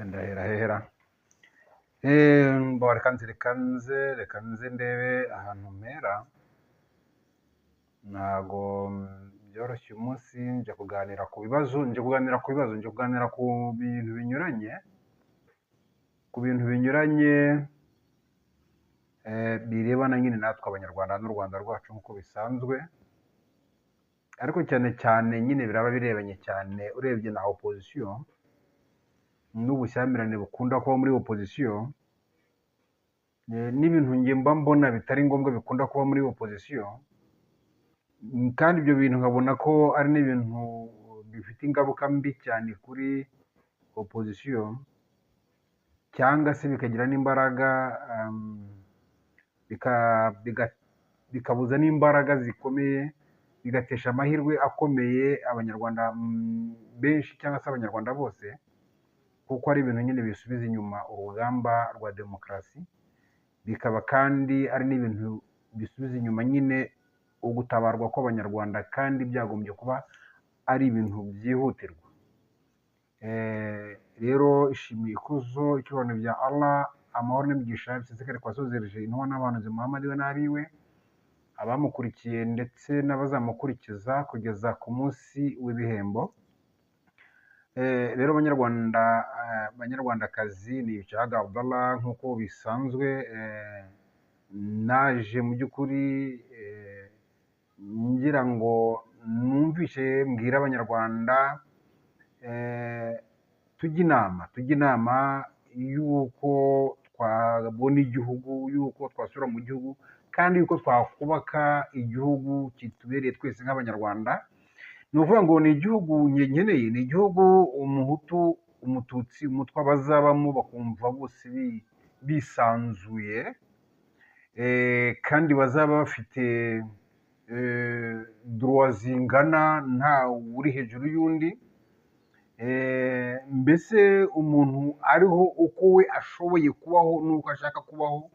Ndahera hera. Bo reka nze, reka nze ndebe ahantu mpera. Ntago byoroshye. Uyu munsi nje kuganira ku bibazo, nje kuganira ku bintu binyuranye, birebana nyine natwe Abanyarwanda n'u Rwanda rwacu nk'uko bisanzwe, ariko cyane cyane nyine biraba birebanye cyane urebye na opposition n'ubushyamirane bukunda kuba muri opposition, n'ibintu njye mba mbona bitari ngombwa bikunda kuba muri opposition. Kandi ibyo bintu nkabona ko ari n'ibintu bifite ingaruka mbi cyane kuri opposition, cyangwa se bikagira n'imbaraga, bikabuza n'imbaraga zikomeye, bigatesha amahirwe akomeye Abanyarwanda benshi cyangwa se Abanyarwanda bose, kuko ari ibintu nyine bisubiza inyuma urugamba rwa demokarasi, bikaba kandi ari n'ibintu bisubiza inyuma nyine ugutabarwa kw'Abanyarwanda, kandi byagombye kuba ari ibintu byihutirwa. Rero ishimiye ikuzo icyubahiro bya Allah, amahoro n'imigisha bisesekare ku wasozereje intumwa n'abahanuzi Muhammad, we n'abiwe, abamukurikiye ndetse n'abazamukurikiza kugeza ku munsi w'ibihembo. Rero Banyarwanda, Banyarwandakazi, ni Bicahaga Abdallah nk'uko bisanzwe. Naje mu by'ukuri ngira ngo numvishe mbwira Abanyarwanda, tujye inama y'uko twabona igihugu, y'uko twasubira mu gihugu, kandi y'uko twakubaka igihugu kitubereye twese nk'Abanyarwanda. Ni ukuvuga ngo ni igihugu njye nkeneye, ni igihugu Umuhutu, Umututsi, Umutwa bazabamo bakumva bose bisanzuye, kandi bazaba bafite droits zingana, nta uri hejuru y'undi. Mbese umuntu ariho uko we ashoboye kubaho n'uko ashaka kubaho,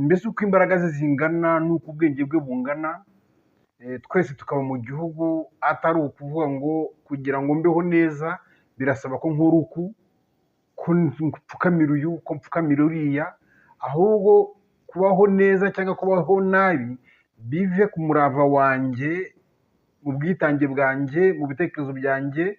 mbese uko imbaraga ze zingana n'uko ubwenge bwe bungana, twese tukaba mu gihugu, atari ukuvuga ngo kugira ngo mbeho neza birasaba ko nkora uku, ko mpfukamira uyu, ko mpfukamira uriya, ahubwo kubaho neza cyangwa kubaho nabi bive ku murava wanjye, mu bwitange bwanjye, mu bitekerezo byanjye.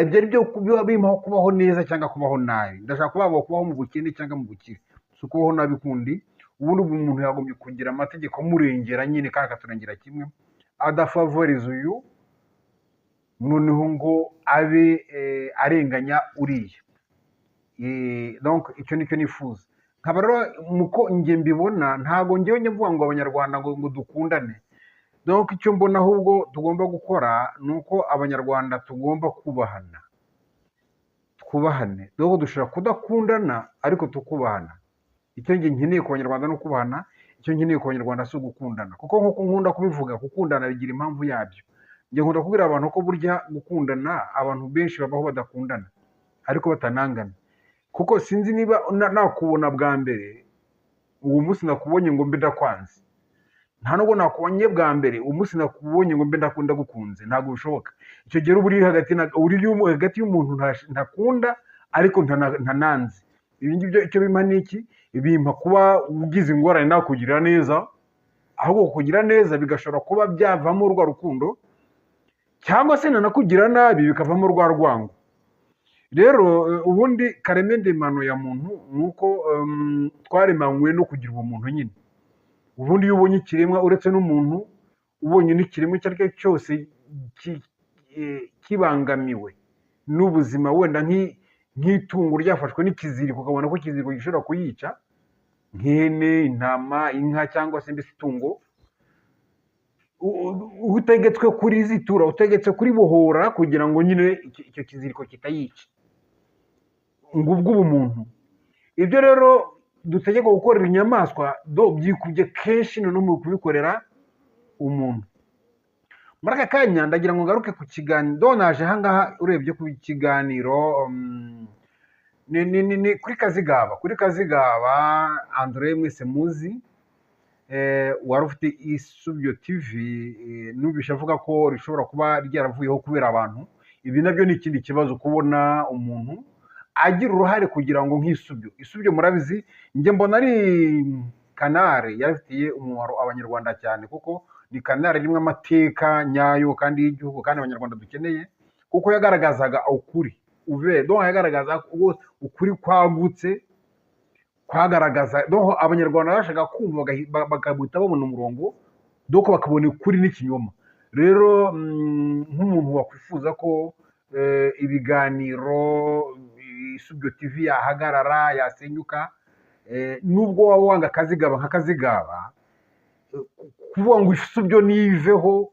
Ibyo ari byo biba bimpaho kubaho neza cyangwa kubaho nabi. Ndashaka kuvuga ngo kubaho mu bukene cyangwa mu bukire, si ukubaho nabi kundi. Ubundi ubu umuntu yagombye kugira amategeko amurengera nyine, kandi akaturengera kimwe, adafavoriza uyu noneho ngo abe arenganya uriya. Donc icyo nicyo nifuza. Nkaba rero muko njye mbibona, ntabwo njyewe njya mvuga ngo Abanyarwanda ngo dukundane. Donc icyo mbona ahubwo tugomba gukora ni uko Abanyarwanda tugomba kubahana, twubahane. Donc dushobora kudakundana ariko tukubahana. Icyo njye nkeneye ku Banyarwanda ni ukubahana. Icyo nkeneye ku Banyarwanda si ugukundana, kuko nk'uko nkunda kubivuga, gukundana bigira impamvu yabyo. Njye nkunda kubwira abantu ko burya gukundana, abantu benshi babaho badakundana ariko batanangana, kuko sinzi niba nakubona bwa mbere uwo munsi nakubonye ngo mbe ndakwanze, nta nubwo nakubonye bwa mbere uwo munsi nakubonye ngo mbe ndakunda gukunze, ntabwo bishoboka. Icyo gihe uba uri hagati uri hagati y'umuntu ntakunda ariko ntananze. Ibi ngibyo icyo bimpa ni iki? Bimpa kuba ugize ingorane nakugirira neza, ahubwo kukugira neza bigashobora kuba byavamo rwa rukundo, cyangwa se nanakugira nabi bikavamo rwa rwango. Rero ubundi kareme ndemano ya muntu ni uko twaremanywe no kugira ubumuntu nyine. Ubundi iyo ubonye ikiremwa, uretse n'umuntu, ubonye n'ikiremwa icyo ari cyo cyose kibangamiwe n'ubuzima, wenda nk'itungo ryafashwe n'ikiziriko, ukabona ko ikiziriko gishobora kuyica, nk'ihene, intama, inka, cyangwa se mbese itungo, utegetswe kurizitura, utegetswe kuribohora kugira ngo nyine icyo kiziriko kitayica. Ngubwo ubumuntu. Ibyo rero dutegekwa gukorera inyamaswa do byikubye kenshi noneho mu kubikorera umuntu. Muri aka kanya ndagira ngo ngaruke ku kiganiro do naje ahangaha. Urebye ku kiganiro, ni kuri Kazigaba Andre mwese muzi, wari ufite Isubyo TV, numvise avuga ko rishobora kuba ryaravuyeho kubera abantu. Ibi nabyo ni ikindi kibazo, kubona umuntu agira uruhare kugira ngo nk'Isubyo. Isubyo murabizi, njye mbona ari canal yarafitiye umumaro Abanyarwanda cyane, kuko ni canal irimo amateka nyayo kandi y'igihugu kandi Abanyarwanda dukeneye, kuko yagaragazaga ukuri uve, donc yagaragaza ukuri kwagutse, kwagaragaza donc Abanyarwanda bashaka kumva bagahita babona umurongo, donc bakabona ukuri n'ikinyoma. Rero nk'umuntu wakwifuza ko ibiganiro Isubyo TV yahagarara, yasenyuka, nubwo waba wanga Kazigaba nka Kazigaba, kuvuga ngo Isubyo niveho,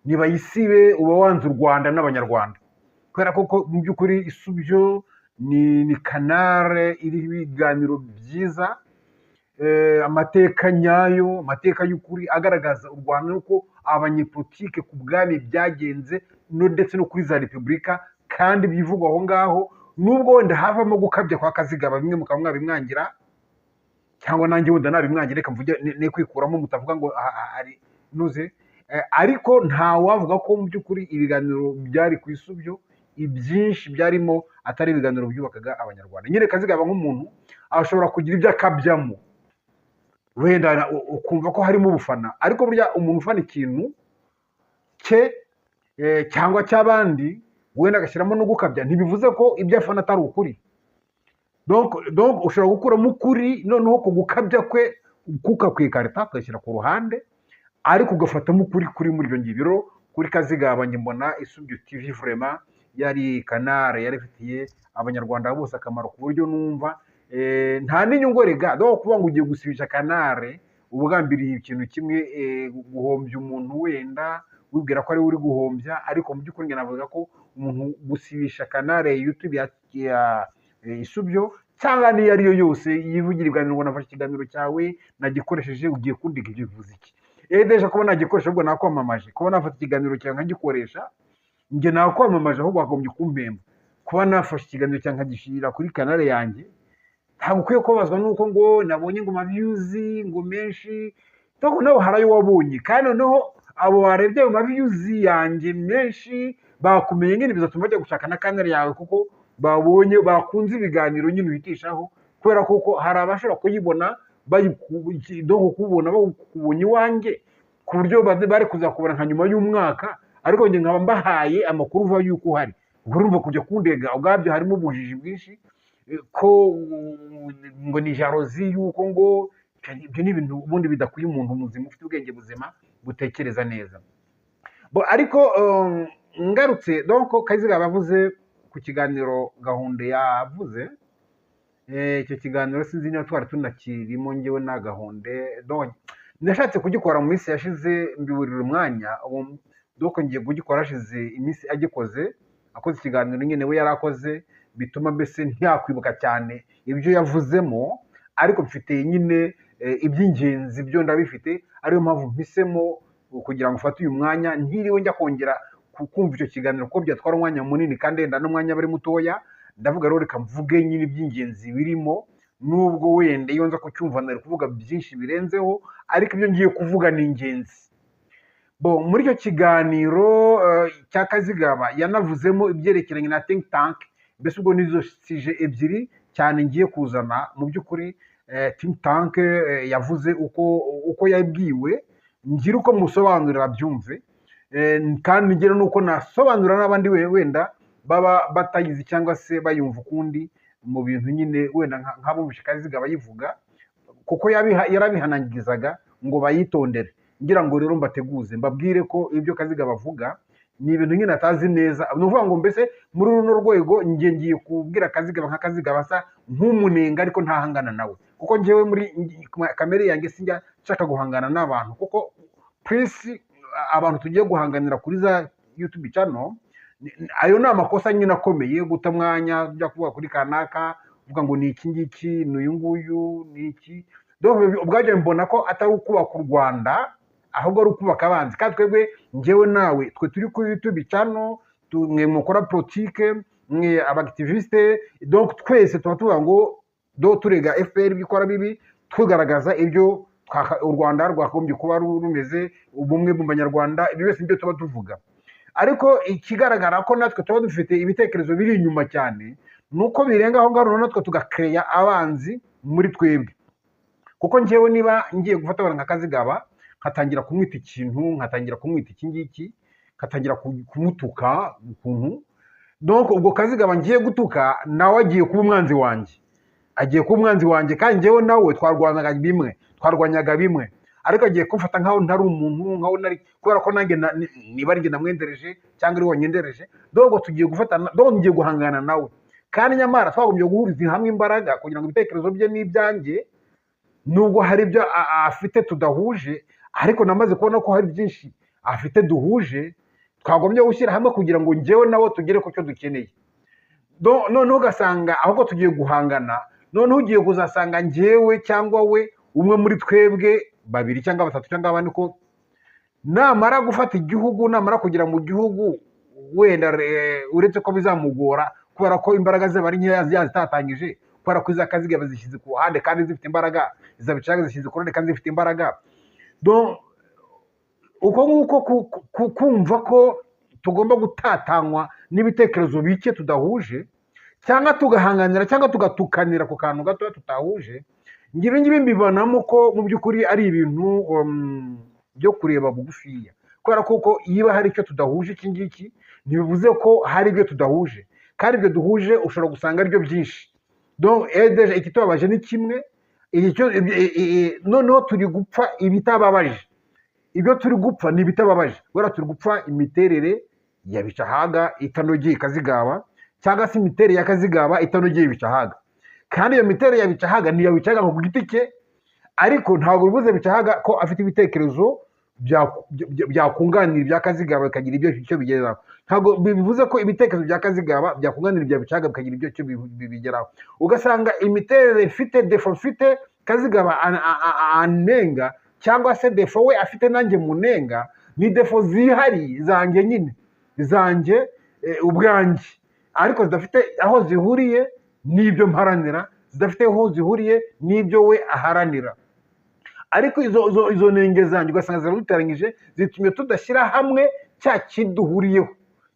nibayisibe, uba wanze u Rwanda n'Abanyarwanda, kubera ko mu by'ukuri Isubyo ni canal iriho ibiganiro byiza, amateka nyayo, amateka y'ukuri agaragaza u Rwanda n'uko abanyepolitike ku bwami byagenze, no ndetse no kuri za repubulika, kandi byivugwa aho ngaho, nubwo wenda havamo gukabya kwa Kazigaba, bimwe mukaba mwabimwangira, cyangwa nanjye wenda nabimwangira, reka mvuge ne kwikuramo, mutavuga ngo ari nuze. Ariko nta wavuga ko mu by'ukuri ibiganiro byari ku Isubyo ibyinshi byarimo atari ibiganiro byubakaga Abanyarwanda. Nyine Kazigaba nk'umuntu ashobora kugira ibyo akabyamo, wenda ukumva ko harimo ubufana, ariko burya umuntu ufana ikintu cye cyangwa cy'abandi, wenda agashyiramo no gukabya, ntibivuze ko ibyo afana atari ukuri. Donc ushobora gukuramo ukuri, noneho ku gukabya kwe kukakwikarita ugashyira ku ruhande, ariko ugafatamo ukuri kuri muri ibyo ngibyo. Rero kuri Kazigaba, njye mbona Isubyo TV vraiment yari canal yari ifitiye Abanyarwanda bose akamaro, ku buryo numva nta n'inyungu rega. Donc kuvuga ngo ugiye gusibisha canal, uba ugambiriye ikintu kimwe, guhombya umuntu, wenda wibwira ko ari we uri guhombya, ariko mu by'ukuri njye navuga ko umuntu gusibisha canal YouTube ya Isubyo cyangwa n'iyo ari yo yose yivugira ibiganiro, ngo nafashe ikiganiro cyawe nagikoresheje, ugiye kundika, ibyo bivuze iki? Déjà kuba nagikoresha ahubwo nakwamamaje. Kuba nafata ikiganiro cyawe nkagikoresha, njye nakwamamaje, ahubwo wagombye kumpemba. Kuba nafashe ikiganiro cyawe nkagishyira kuri canal yanjye, ntabwo ukwiye kubabazwa nuko ngo nabonye ngo ma views ngo menshi. Donc nawe hari ayo wabonye, kandi noneho abo barebye ayo ma views yanjye menshi bakumenye nyine, bizatuma bajya gushaka na canal yawe, kuko babonye bakunze ibiganiro nyine uhitishaho, kubera kuko hari abashobora kuyibona donc kubona bakubonye iwanjye, ku buryo bari kuzakubona nka nyuma y'umwaka, ariko njye nkaba mbahaye amakuru uva yuko uhari. Ubwo urumva kujya kundega ubwabyo harimo ubujiji bwinshi, ko ngo ni jalousie, yuko ngo ibyo ni ibintu ubundi bidakwiye umuntu muzima ufite ubwenge buzima butekereza neza. Bo, ariko ngarutse, donc Kazigaba yavuze ku kiganiro Gahunda yavuze, icyo kiganiro sinzi niba twari tunakirimo njyewe na Gahunde. Donc nashatse kugikora mu minsi yashize mbiburira umwanya. Ubu donc ngiye kugikora hashize iminsi agikoze, akoze ikiganiro nyine we yari akoze, bituma mbese ntiyakwibuka cyane ibyo yavuzemo, ariko mfite nyine iby'ingenzi byo ndabifite, ariyo mpamvu mpisemo kugira ngo ufate uyu mwanya ntiriwe njya kongera kumva icyo kiganiro, kuko byatwara umwanya munini kandi wenda n'umwanya aba ari mutoya. Ndavuga rero reka mvuge nyine iby'ingenzi birimo, nubwo wenda iyo nza kucyumva nari kuvuga byinshi birenzeho, ariko ibyo ngiye kuvuga ni ingenzi. Bo muri icyo kiganiro cya Kazigaba yanavuzemo ibyerekeranye na think tank. Mbese ubwo nizo sujet ebyiri cyane ngiye kuzana. Mu by'ukuri think tank, yavuze uko yabwiwe, ngira uko musobanurira byumve, kandi ngira n'uko nasobanurira n'abandi wenda baba batayizi cyangwa se bayumva ukundi mu bintu nyine, wenda nk'abumvishe Kazigaba bayivuga, kuko yarabihanangirizaga ngo bayitondere. Ngira ngo rero mbateguze, mbabwire ko ibyo Kazigaba avuga ni ibintu nyine atazi neza. Ni ukuvuga ngo mbese muri runo rwego njye ngiye kubwira Kazigaba nka Kazigaba, asa nk'umunenga ariko ntahangana nawe, kuko njyewe muri kamere yanjye sinjya nshaka guhangana n'abantu, kuko purisi abantu tugiye guhanganira kuri za YouTube channel, ayo ni amakosa nyine akomeye, guta umwanya ujya kuvuga kuri kanaka, uvuga ngo ni iki ngiki, ni uyu nguyu, ni iki. Donc ubwabyo mbona ko atari ukubaka u Rwanda, ahubwo ari ukubaka abanzi. Kandi twebwe, njyewe nawe, twe turi kuri YouTube channel, mwe mukora politike, mwe aba activiste, donc twese tuba tuvuga ngo do turega FPR ibyo ikora bibi, tugaragaza ibyo u Rwanda rwakagombye kuba rumeze, ubumwe mu Banyarwanda, ibyo byose nibyo tuba tuvuga. Ariko ikigaragara ko natwe tuba dufite ibitekerezo biri inyuma cyane, ni uko birenga aho ngaho, noneho natwe tugakereya abanzi muri twebwe. Kuko njyewe niba ngiye gufata abantu nka Kazigaba, nkatangira kumwita ikintu, nkatangira kumwita iki ngiki, nkatangira kumutuka ukuntu, donc ubwo Kazigaba ngiye gutuka nawe agiye kuba umwanzi wanjye, agiye kuba umwanzi wanjye. Kandi njyewe nawe twarwanaga bimwe, twarwanyaga bimwe, ariko agiye kumfata nkaho ntari umuntu, nkaho nari, kubera ko nanjye niba ari njye namwendereje cyangwa ari we wanyendereje, donc tugiye gufatana, donc ngiye guhangana nawe. Kandi nyamara twagombye guhuriza hamwe imbaraga kugira ngo ibitekerezo bye n'ibyanjye, nubwo hari ibyo afite tudahuje, ariko namaze kubona ko hari byinshi afite duhuje, twagombye gushyira hamwe kugira ngo njyewe nawe tugere ku cyo dukeneye. Noneho ugasanga ahubwo tugiye guhangana, noneho ugiye kuzasanga njyewe cyangwa we, umwe muri twebwe babiri cyangwa batatu cyangwa bane, ko namara gufata igihugu, namara kugera mu gihugu, wenda uretse ko bizamugora kubera ko imbaraga ze ari nkeya yazitatanyije, kubera ko iza Kazigaba zishyize ku ruhande kandi zifite imbaraga, iza Bicahaga zishyize ku ruhande kandi zifite imbaraga. Donc, uko nguko kumva ko tugomba gutatanywa n'ibitekerezo bike tudahuje, cyangwa tugahanganira cyangwa tugatukanira ku kantu gatoya tutahuje, njye ibi ngibi mbibonamo ko mu by'ukuri ari ibintu byo kureba bugufiya. Kubera ko iyo hari icyo tudahuje iki ngiki, ntibivuze ko hari ibyo tudahuje, kandi ibyo duhuje ushobora gusanga aribyo byinshi. Donc déjà ikitubabaje ni kimwe, noneho turi gupfa ibitababaje. Ibyo turi gupfa ni ibitababaje, kubera turi gupfa imiterere ya Bicahaga itanogeye Kazigaba, cyangwa se imiterere ya Kazigaba itanogeye Bicahaga. Kandi iyo miterere ya Bicahaga ni iya Bicahaga ku giti cye, ariko ntabwo bivuze Bicahaga ko afite ibitekerezo byakunganira ibya Kazigaba bikagira ibyo icyo bigeraho. Ntabwo bivuze ko ibitekerezo bya Kazigaba byakunganira ibya Bicahaga bikagira ibyo icyo bigeraho. Ugasanga imiterere mfite, défaut mfite Kazigaba anenga, cyangwa se défaut we afite nanjye munenga, ni défaut zihariye zanjye nyine, zanjye ubwanjye, ariko zidafite aho zihuriye n'ibyo mparanira, zidafite aho zihuriye n'ibyo we aharanira. Ariko izo nenge zanjye ugasanga ziraduteranyije, zitumye tudashyira hamwe cya kindi duhuriyeho,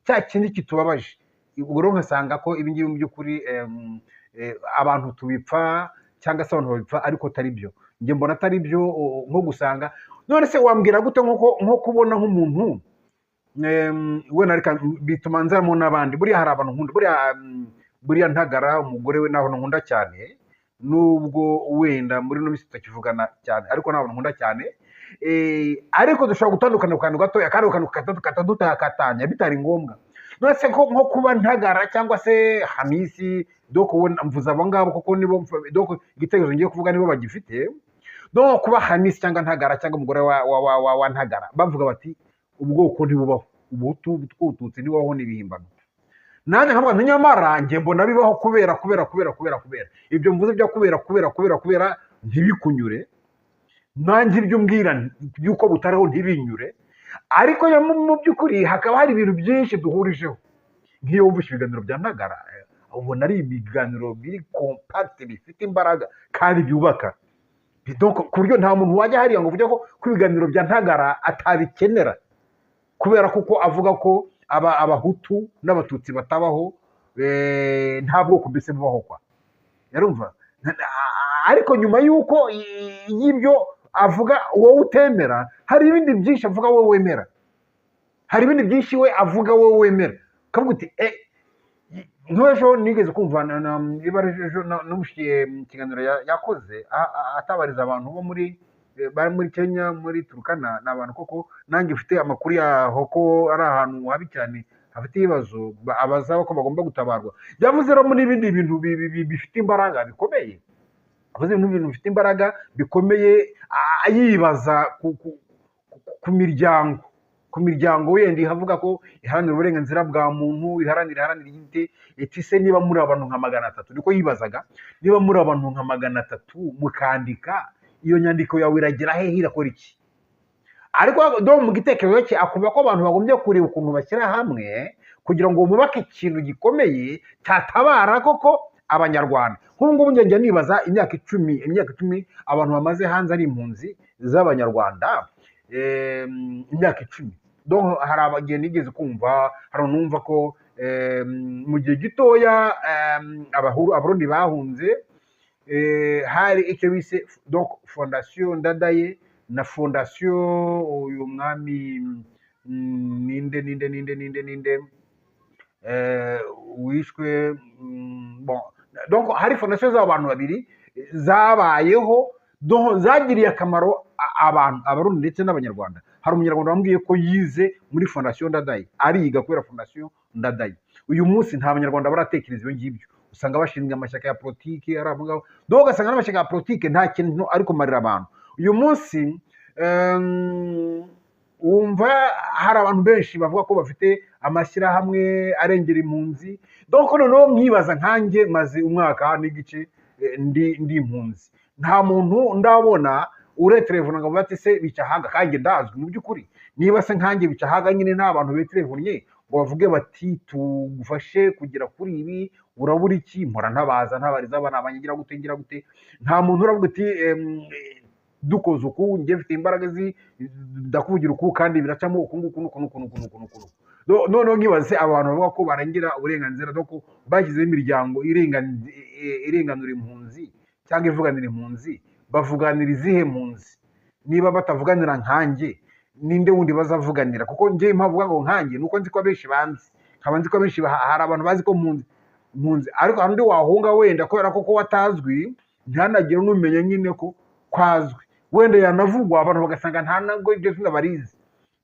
cya kindi kitubabaje. Ubwo rero nkasanga ko ibi ngibi mu by'ukuri abantu tubipfa, cyangwa se abantu babipfa, ariko atari byo. Njye mbona atari byo. Nko gusanga, none se wambwira gute nko kubona nk'umuntu, wenda reka bituma nzamo n'abandi. Buriya hari abantu nkunda, buriya Ntagara umugore we ni abantu nkunda cyane, nubwo wenda muri ino minsi tutakivugana cyane, ariko ni abantu nkunda cyane. Ariko dushobora gutandukana ku kantu gatoya, kandi ako kantu katadutakatanya bitari ngombwa. None se ko nko kuba Ntagara cyangwa se Hamisi, donc ubona mvuze abo ngabo kuko nibo, donc igitekerezo ngiye kuvuga nibo bagifite, donc kuba Hamisi cyangwa Ntagara cyangwa umugore wa Ntagara bavuga bati ubwoko ntibubaho, ubuhutu, ubututsi ntibubaho, ni ibihimbano, nanjye nkavuga nti nyamara njye mbona bibaho kubera kubera kubera kubera kubera ibyo mvuze bya kubera kubera kubera kubera ntibikunyure, nanjye ibyo umbwira by'uko butariho ntibinyure, ariko mu by'ukuri hakaba hari ibintu byinshi duhurijeho. Nk'iyo wumvise ibiganiro bya Ntagara, ubona ari ibiganiro biri compact, bifite imbaraga kandi byubaka. Donc, ku buryo nta muntu wajya hariya ngo uvuge ko ibiganiro bya Ntagara atabikenera, kubera kuko avuga ko abahutu n'abatutsi batabaho, nta bwoko mbese bubaho kwa yarumva. Ariko nyuma y'uko y'ibyo avuga wowe utemera, hari ibindi byinshi avuga wowe wemera, hari ibindi byinshi we avuga wowe wemera, ukavuga uti nk'ejo nigeze kumva niba ari ejo namushikiye mu kiganiro yakoze atabariza abantu bo muri bari muri Kenya, muri Turkana. Ni abantu koko nanjye mfite amakuru yaho ko ari ahantu habi cyane, hafite ibibazo, abasaba ko bagomba gutabarwa. Yavuze rero n'ibindi bintu bifite imbaraga bikomeye, avuze ibintu bifite imbaraga bikomeye, yibaza ku miryango wenda ihavuga ko iharanira uburenganzira bwa muntu, iharanira igiti iti se niba muri abantu nka 300, niko yibazaga, niba muri abantu nka 300 mukandika iyo nyandiko yawe iragera hehe, irakora iki? Ariko do mu gitekerezo cye akumva ko abantu bagombye kureba ukuntu bashyira hamwe kugira ngo bubake ikintu gikomeye cyatabara koko abanyarwanda. Nk'ubu ngubu njya nibaza imyaka 10 abantu bamaze hanze ari impunzi z'abanyarwanda, imyaka 10. Donc hari abageni nigeze kumva, hari unumva ko mu gihe gitoya Abarundi bahunze, hari icyo bise donc Fondation Ndadaye na Fondation uyu mwami, ninde ninde ninde ninde ninde wishwe, bon, donc hari fondation z'abantu babiri zabayeho, donc zagiriye akamaro abantu, Abarundi ndetse n'Abanyarwanda. Hari Umunyarwanda wambwiye ko yize muri Fondation Ndadaye, ariga kubera Fondation Ndadaye. Uyu munsi nta Banyarwanda baratekereza ibyo ngibyo. Usanga bashinzwe amashyaka ya politiki ari abo ngabo, donc ugasanga n'amashyaka ya politiki nta kintu ari kumarira abantu. Uyu munsi wumva hari abantu benshi bavuga ko bafite amashyirahamwe arengera impunzi. Donc noneho nkibaza nkanjye maze umwaka n'igice ndi impunzi, nta muntu ndabona uretelefona ngo avuge ati: "Se Bicahaga?" Kanjye ndazwi mu by'ukuri. Niba se nkanjye Bicahaga nyine nta bantu betelefonnye ngo bavuge bati: "Tugufashe kugera kuri ibi, urabura iki?" Mpora ntabaza, ntabariza abana banjye, ngira gute, ngira gute, nta muntu uravuga uti: "Dukoze uku, njye mfite imbaraga zi ndakuvugira uku kandi biracamo uku nguku n'uku n'uku n'uku n'uku n'uku." Noneho nkibaze abantu bavuga ko barengera uburenganzira, donc bashyizeho imiryango irenganura impunzi cyangwa ivuganira impunzi, bavuganira izihe mpunzi? Niba batavuganira nkanjye, ninde wundi bazavuganira? Kuko njye impamvu mvuga ngo nkanjye nuko nzi ko abenshi banzi, nkaba nzi ko abenshi hari abantu bazi ko mpunzi, ariko hari undi wahunga wenda kubera ko watazwi, ntihanagire n'umenya nyine ko kwazwi, wenda yanavugwa abantu bagasanga nta nabwo iryo zina barizi,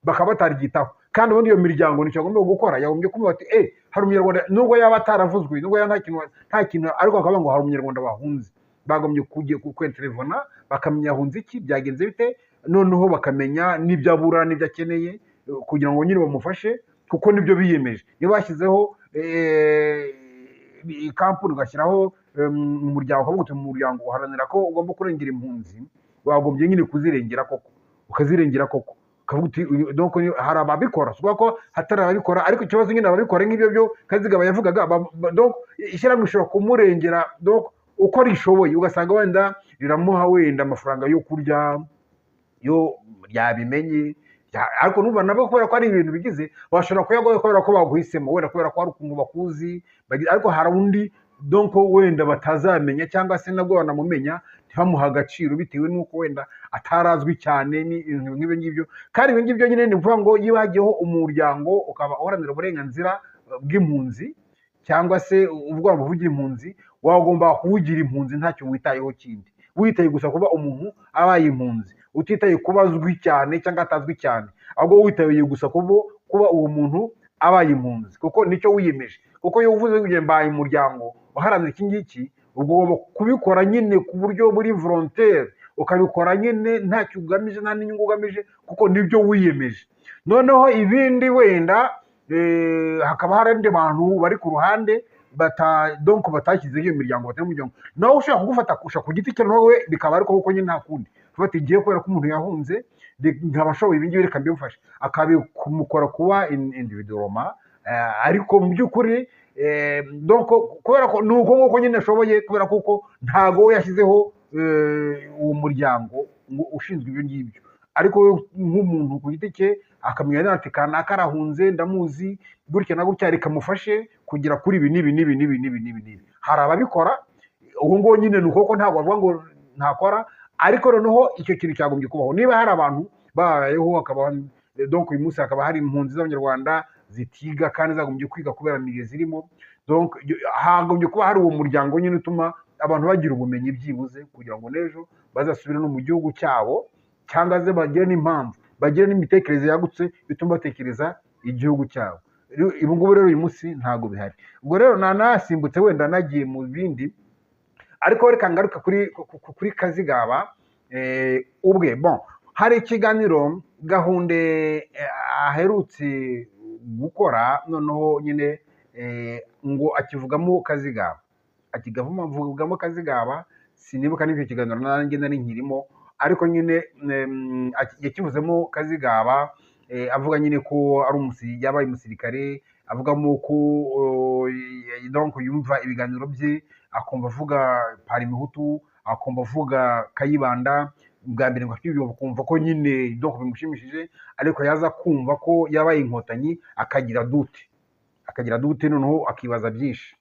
bakaba bataryitaho. Kandi ubundi iyo miryango nicyo yagomba gukora, yagombye kuvuga ati: "Hari Umunyarwanda," nubwo yaba ataravuzwe, nubwo yaba nta kintu, ariko bakavuga ngo hari Umunyarwanda wahunze. Bagombye kujya kwenterevona bakamenya yahunze iki, byagenze bite, noneho bakamenya n'ibyo abura n'ibyo akeneye kugira ngo nyine bamufashe, kuko nibyo biyemeje. Niba bashyizeho kampani, ugashyiraho umuryango, ukavuga uti: "Mu muryango uharanira ko ugomba kurengera impunzi," wagombye nyine kuzirengera koko, ukazirengera koko, ukavuga uti donc hari ababikora. Si ukuvuga ko hatari ababikora, ariko ikibazo nyine ababikora nk'ibyo byo Kazigaba yavugaga, donc ishyirahamwe rishobora kumurengera donc uko rishoboye, ugasanga wenda riramuha wenda amafaranga yo kurya yo yabimenye, ariko numva nabo kubera ko ari ibintu bigize bashobora kuyaguha kubera ko baguhisemo, wenda kubera ko hari ukuntu bakuzi, ariko hari undi donc wenda batazamenya cyangwa se nabwo banamumenya ntibamuhe agaciro bitewe n'uko wenda atarazwi cyane, ni ibintu nk'ibyo ngibyo. Kandi ibyo ngibyo nyine ni ukuvuga ngo iyo hagiyeho umuryango ukaba uharanira uburenganzira bw'impunzi cyangwa se uvuga ngo uvugira impunzi, wagomba kuvugira impunzi ntacyo witayeho kindi, witaye gusa kuba umuntu abaye impunzi, utitaye kuba azwi cyane cyangwa atazwi cyane, ahubwo witaye gusa kuba uwo muntu abaye impunzi, kuko nicyo wiyemeje. Kuko iyo uvuze ngo mbaye umuryango uharanira iki ngiki, ubwo ugomba kubikora nyine ku buryo buri volontaire, ukabikora nyine ntacyo ugamije, nta n'inyungu ugamije, kuko nibyo wiyemeje. Noneho ibindi wenda hakaba hari abandi bantu bari ku ruhande bata donc batashyizeho iyo miryango, batari umuryango, nawe ushobora kugufata kusha ku giti cye nawe bikaba, ariko kuko nyine nta kundi ufata igihe kubera ko umuntu yahunze, nkaba ashoboye ibi ngibi, reka mbimufashe, akabikumukora kuba individuellement, ariko mu by'ukuri donc kubera ko ni uko nguko nyine ashoboye, kubera kuko ntago we yashyizeho uwo muryango ngo ushinzwe ibyo ngibyo, ariko we nk'umuntu ku giti cye akamenya ati: "Kanaka arahunze, ndamuzi gutya na gutya, reka mufashe kugera kuri ibi n'ibi n'ibi n'ibi n'ibi n'ibi n'ibi." Hari ababikora ubu ngubu nyine, ni uko ntabwo bavuga ngo ntakora, ariko noneho icyo kintu cyagombye kubaho. Niba hari abantu babayeho, hakaba donc uyu munsi hakaba hari impunzi z'Abanyarwanda zitiga kandi zagombye kwiga kubera milieu zirimo, donc hagombye kuba hari uwo muryango nyine utuma abantu bagira ubumenyi byibuze, kugira ngo n'ejo bazasubire no mu gihugu cyabo, cyangwa se bagire n'impamvu, bagire n'imitekerereze yagutse bituma batekereza igihugu cyabo. Ubu ngubu rero uyu munsi ntabwo bihari. Ubwo rero nanasimbutse wenda nagiye mu bindi, ariko reka ngaruke kuri Kazigaba ubwe. Bon, hari ikiganiro Gahunde aherutse gukora, noneho nyine ngo akivugamo Kazigaba, akivugamo Kazigaba. Sinibuka n'icyo kiganiro nanjye nari nkirimo, ariko nyine yakivuzemo Kazigaba, avuga nyine ko ari yabaye umusirikare, avugamo ko donc yumva ibiganiro bye akumva avuga Parmehutu, akumva avuga Kayibanda. Bwa mbere ngo akibyumva kumva ko nyine donc bimushimishije, ariko yaza kumva ko yabaye Inkotanyi akagira doute, akagira doute, noneho akibaza byinshi.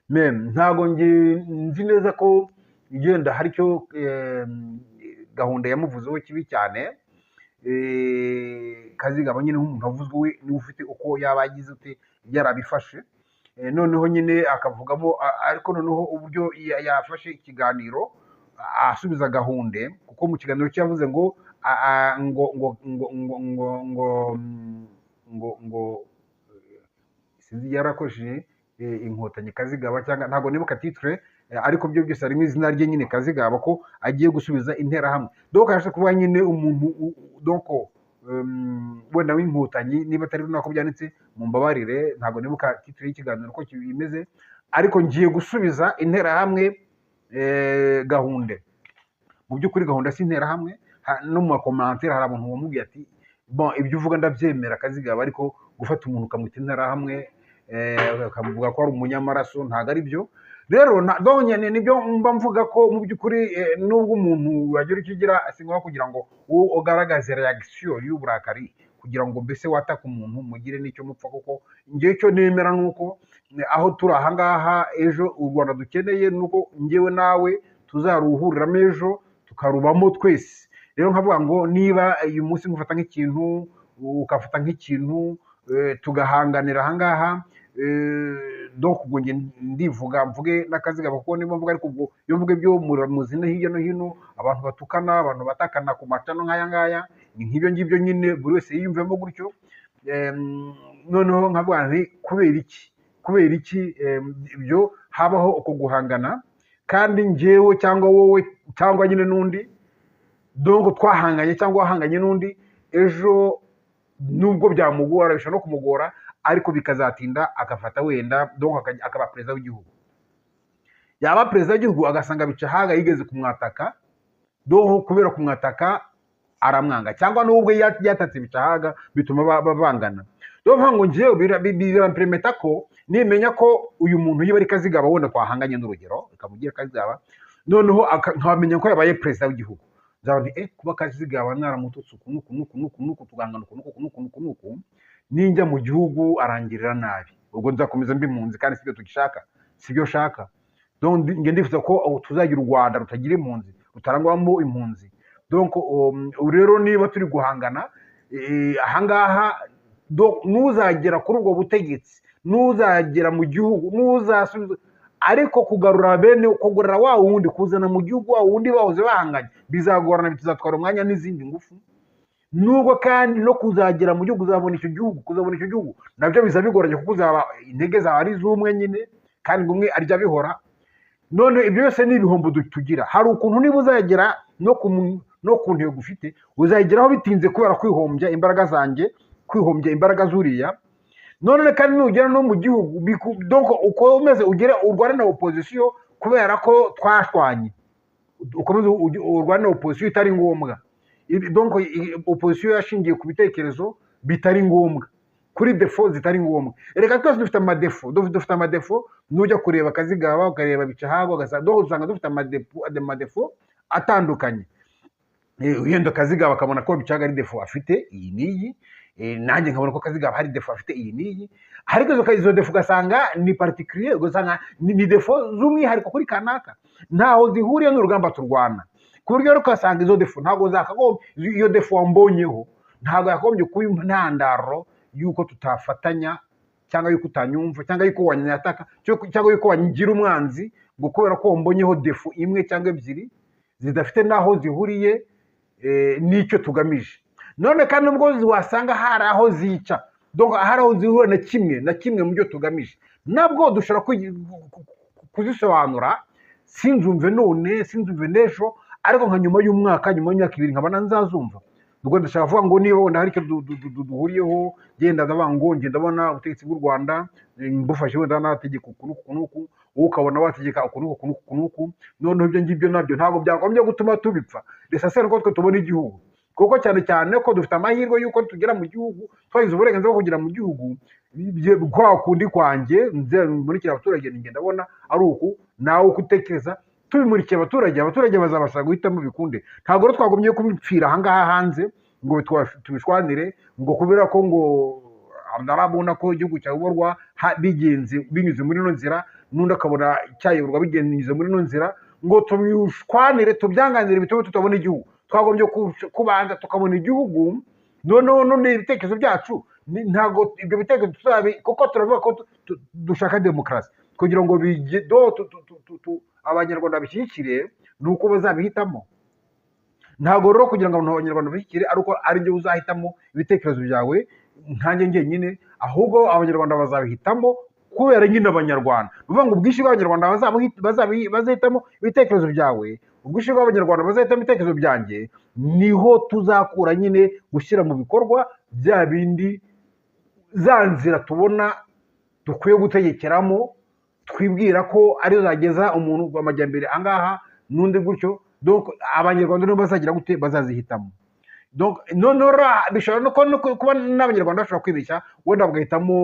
Même ntabwo nge nzi neza ko yenda hari icyo Gahunda yamuvuzeho kibi cyane. Kazigaba nyine nk'umuntu wavuzwe, we niwe ufite uko yaba yagize ute yarabifashe. Noneho nyine akavugamo ariko noneho uburyo yafashe ikiganiro asubiza Gahunde, kuko mu kiganiro cye yavuze ngo ngo ngo ngo ngo ngo ngo ngo ngo sinzi yarakoresheje Inkotanyi Kazigaba cyangwa ntabwo nibuka titre, ariko byo byose harimo izina rye nyine Kazigaba, ko agiye gusubiza Interahamwe. Donc yashatse kuvuga nyine umuntu donc wenda w'Inkotanyi, niba atari nako byanditse mumbabarire, ntabwo nibuka titre y'ikiganiro uko kimeze, ariko ngiye gusubiza Interahamwe Gahunde. Mu by'ukuri Gahunda si Interahamwe. No mu ma commentaires hari abantu bamubwiye ati: "Bon, ibyo uvuga ndabyemera Kazigaba, ariko gufata umuntu ukamwita Interahamwe, ukamuvuga ko ari umunyamaraso, ntabwo ari byo." Rero donc nyine nibyo mba mvuga ko mu by'ukuri nubwo umuntu wagira icyo ugira, si ngombwa kugira ngo wowe ugaragaze réaction y'uburakari kugira ngo mbese wataka umuntu mugire n'icyo mupfa, kuko ngewe icyo nemera ni uko aho turi ahangaha ejo, u Rwanda dukeneye ni uko ngewe nawe tuzaruhuriramo ejo, tukarubamo twese. Rero nkavuga ngo niba uyu munsi ngufata nk'ikintu, ukafata nk'ikintu, tugahanganira ahangaha, donc ubwo njye ndivuga mvuge n'Akazigaba, kuko niba mvuga, ariko ubwo iyo mvuga ibyo muzina hirya no hino, abantu batukana, abantu batakana ku macano nk'aya ngaya, ni nk'ibyo ngibyo nyine buri wese yiyumvemo gutyo. Noneho nkavuga nti kubera iki, kubera iki ibyo habaho uko guhangana, kandi njyewe cyangwa wowe cyangwa nyine n'undi, donc twahanganye cyangwa wahanganye n'undi, ejo nubwo byamugora, bishobora no kumugora, ariko bikazatinda agafata wenda donc akaba perezida w'igihugu. Yaba perezida w'igihugu agasanga Bicahaga yigeze kumwataka, donc kubera kumwataka aramwanga, cyangwa n'ubwo yatatse Bicahaga bituma bangana. Donc mvuga ngo njyewe birampermetta ko nimenya ko uyu muntu yiba ari Kazigaba wenda twahanganye, n'urugero ikamugira Kazigaba, noneho nkabamenya ko yabaye perezida w'igihugu, nzaba nti kuba Kazigaba naramututse uku n'uku n'uku n'uku n'uku, tugangana uku n'uku n'uku n'uku n'uku, ninjya mu gihugu arangirira nabi, ubwo nzakomeza mbi impunzi, kandi sibyo tugishaka, sibyo nshaka. Donc njye ndifuza ko tuzagira u Rwanda rutagira impunzi, rutarangwamo impunzi. Donc ubu rero niba turi guhangana ahangaha, donc nuzagera kuri ubwo butegetsi, nuzagera mu gihugu, nuzasubiza, ariko kugarura bene, kugarura wa wundi, kuzana mu gihugu wa wundi bahoze bahanganye, bizagorana, bizatwara umwanya n'izindi ngufu. Nubwo kandi no kuzagera mu gihugu, uzabona icyo gihugu, kuzabona icyo gihugu nabyo biza bigoranye, kuko uzaba intege zawe ari iz'umwe nyine, kandi ngo umwe arya bihora. None ibyo byose ni ibihombo tugira. Hari ukuntu niba uzagera no ku ntego ufite, uzayigeraho bitinze kubera kwihombya imbaraga zanjye, kwihombya imbaraga z'uriya. None kandi nugera no mu gihugu, donc ukomeze ugere urwane na opposition kubera ko twashwanye, ukomeze urwane na opposition itari ngombwa. Donc opposition yashingiye ku bitekerezo bitari ngombwa, kuri défauts zitari ngombwa. Reka twese dufite ama défauts, dufite ama défauts. Nujya kureba Kazigaba, ukareba Bicahaga, ugasanga donc usanga dufite ama défauts atandukanye. Wenda Kazigaba akabona ko Bicahaga ari défaut afite iyi n'iyi, nanjye nkabona ko Kazigaba hari défaut afite iyi n'iyi, ariko izo défauts ugasanga ni particulier, ugasanga ni défauts z'umwihariko kuri kanaka, ntaho zihuriye n'urugamba turwana, ku buryo rero ugasanga izo défauts ntabwo zakagombye, iyo défaut wambonyeho ntabwo yakagombye kuba intandaro y'uko tutafatanya, cyangwa y'uko utanyumva, cyangwa y'uko wanyataka, cyangwa y'uko wangira umwanzi, ngo kubera ko wambonyeho défaut imwe cyangwa ebyiri zidafite n'aho zihuriye n'icyo tugamije. None kandi nubwo wasanga hari aho zica, donc hari aho zihurira na kimwe na kimwe mu byo tugamije, nabwo dushobora kuzisobanura, sinzumve none, sinzumve n'ejo, ariko nka nyuma y'umwaka, nyuma y'imyaka 2 nkaba nzazumva. Ubwo ndashaka kuvuga ngo niba wenda hari icyo duhuriyeho, genda ndavuga ngo njye ndabona ubutegetsi bw'u Rwanda mbufashe wenda nategeka uku n'uku n'uku, wowe ukabona wategeka uku n'uku n'uku n'uku, noneho ibyo ngibyo nabyo ntabwo byagombye gutuma tubipfa. L'essentiel ko twe tubona igihugu, kuko cyane cyane ko dufite amahirwe y'uko tugera mu gihugu, twagize uburenganzira bwo kugera mu gihugu. Kwa kundi kwanjye nze nkurikira abaturage, ninjye ndabona ari uku, nawe uko utekereza. Tubimurikiye abaturage, abaturage bazabasha guhitamo bikunde. Ntabwo rero twagomye kubipfira ahangaha hanze ngo tubishwanire ngo kubera ko ngo arabona ko igihugu cyayoborwa bigenze binyuze muri ino nzira, n'undi akabona cyayoborwa binyuze muri ino nzira, ngo tubishwanire tubyanganire bitume tutabona igihugu. Twagombye kubanza tukabona igihugu, noneho none ibitekerezo byacu ntabwo ibyo bitekerezo tuzabi, kuko turavuga ko dushaka demokarasi kugira ngo abanyarwanda babishyigikire, ni uko bazabihitamo. Ntabwo rero kugira ngo abanyarwanda babishyigikire ari uko ari njye uzahitamo ibitekerezo byawe nkanjye njyenyine, ahubwo abanyarwanda bazabihitamo kubera nyine abanyarwanda. Ni ukuvuga ngo ubwinshi bw'abanyarwanda bazahitamo ibitekerezo byawe, ubwinshi bw'abanyarwanda bazahitamo ibitekerezo byanjye, niho tuzakura nyine gushyira mu bikorwa bya bindi, za nzira tubona dukwiye gutegekeramo, twibwira ko arizo zageza umuntu amajyambere angaha n'undi gutyo. Donc abanyarwanda nibo bazagira gute, bazazihitamo. Donc noneho bishobora no kuba n'abanyarwanda bashobora kwibeshya, wenda bagahitamo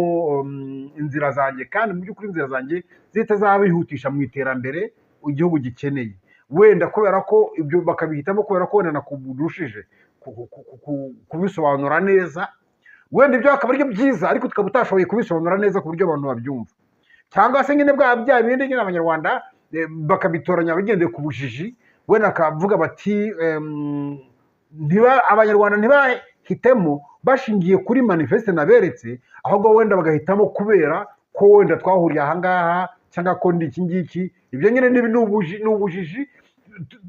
inzira zanjye, kandi mu by'ukuri inzira zanjye zitazabihutisha mu iterambere igihugu gikeneye, wenda kubera ko ibyo bakabihitamo kubera ko wenda nakurushije kubisobanura neza, wenda ibyo akaba ari byiza ariko tukaba utashoboye kubisobanura neza ku buryo abantu babyumva, cyangwa se nyine bwa bya bindi nyine abanyarwanda bakabitoranya bagendeye ku bujiji, wenda bakavuga bati abanyarwanda ntibahitemo bashingiye kuri manifeste naberetse, ahubwo wenda bagahitamo kubera ko wenda twahuriye aha ngaha cyangwa ko ndi iki ngiki. Ibyo nyine ni ubujiji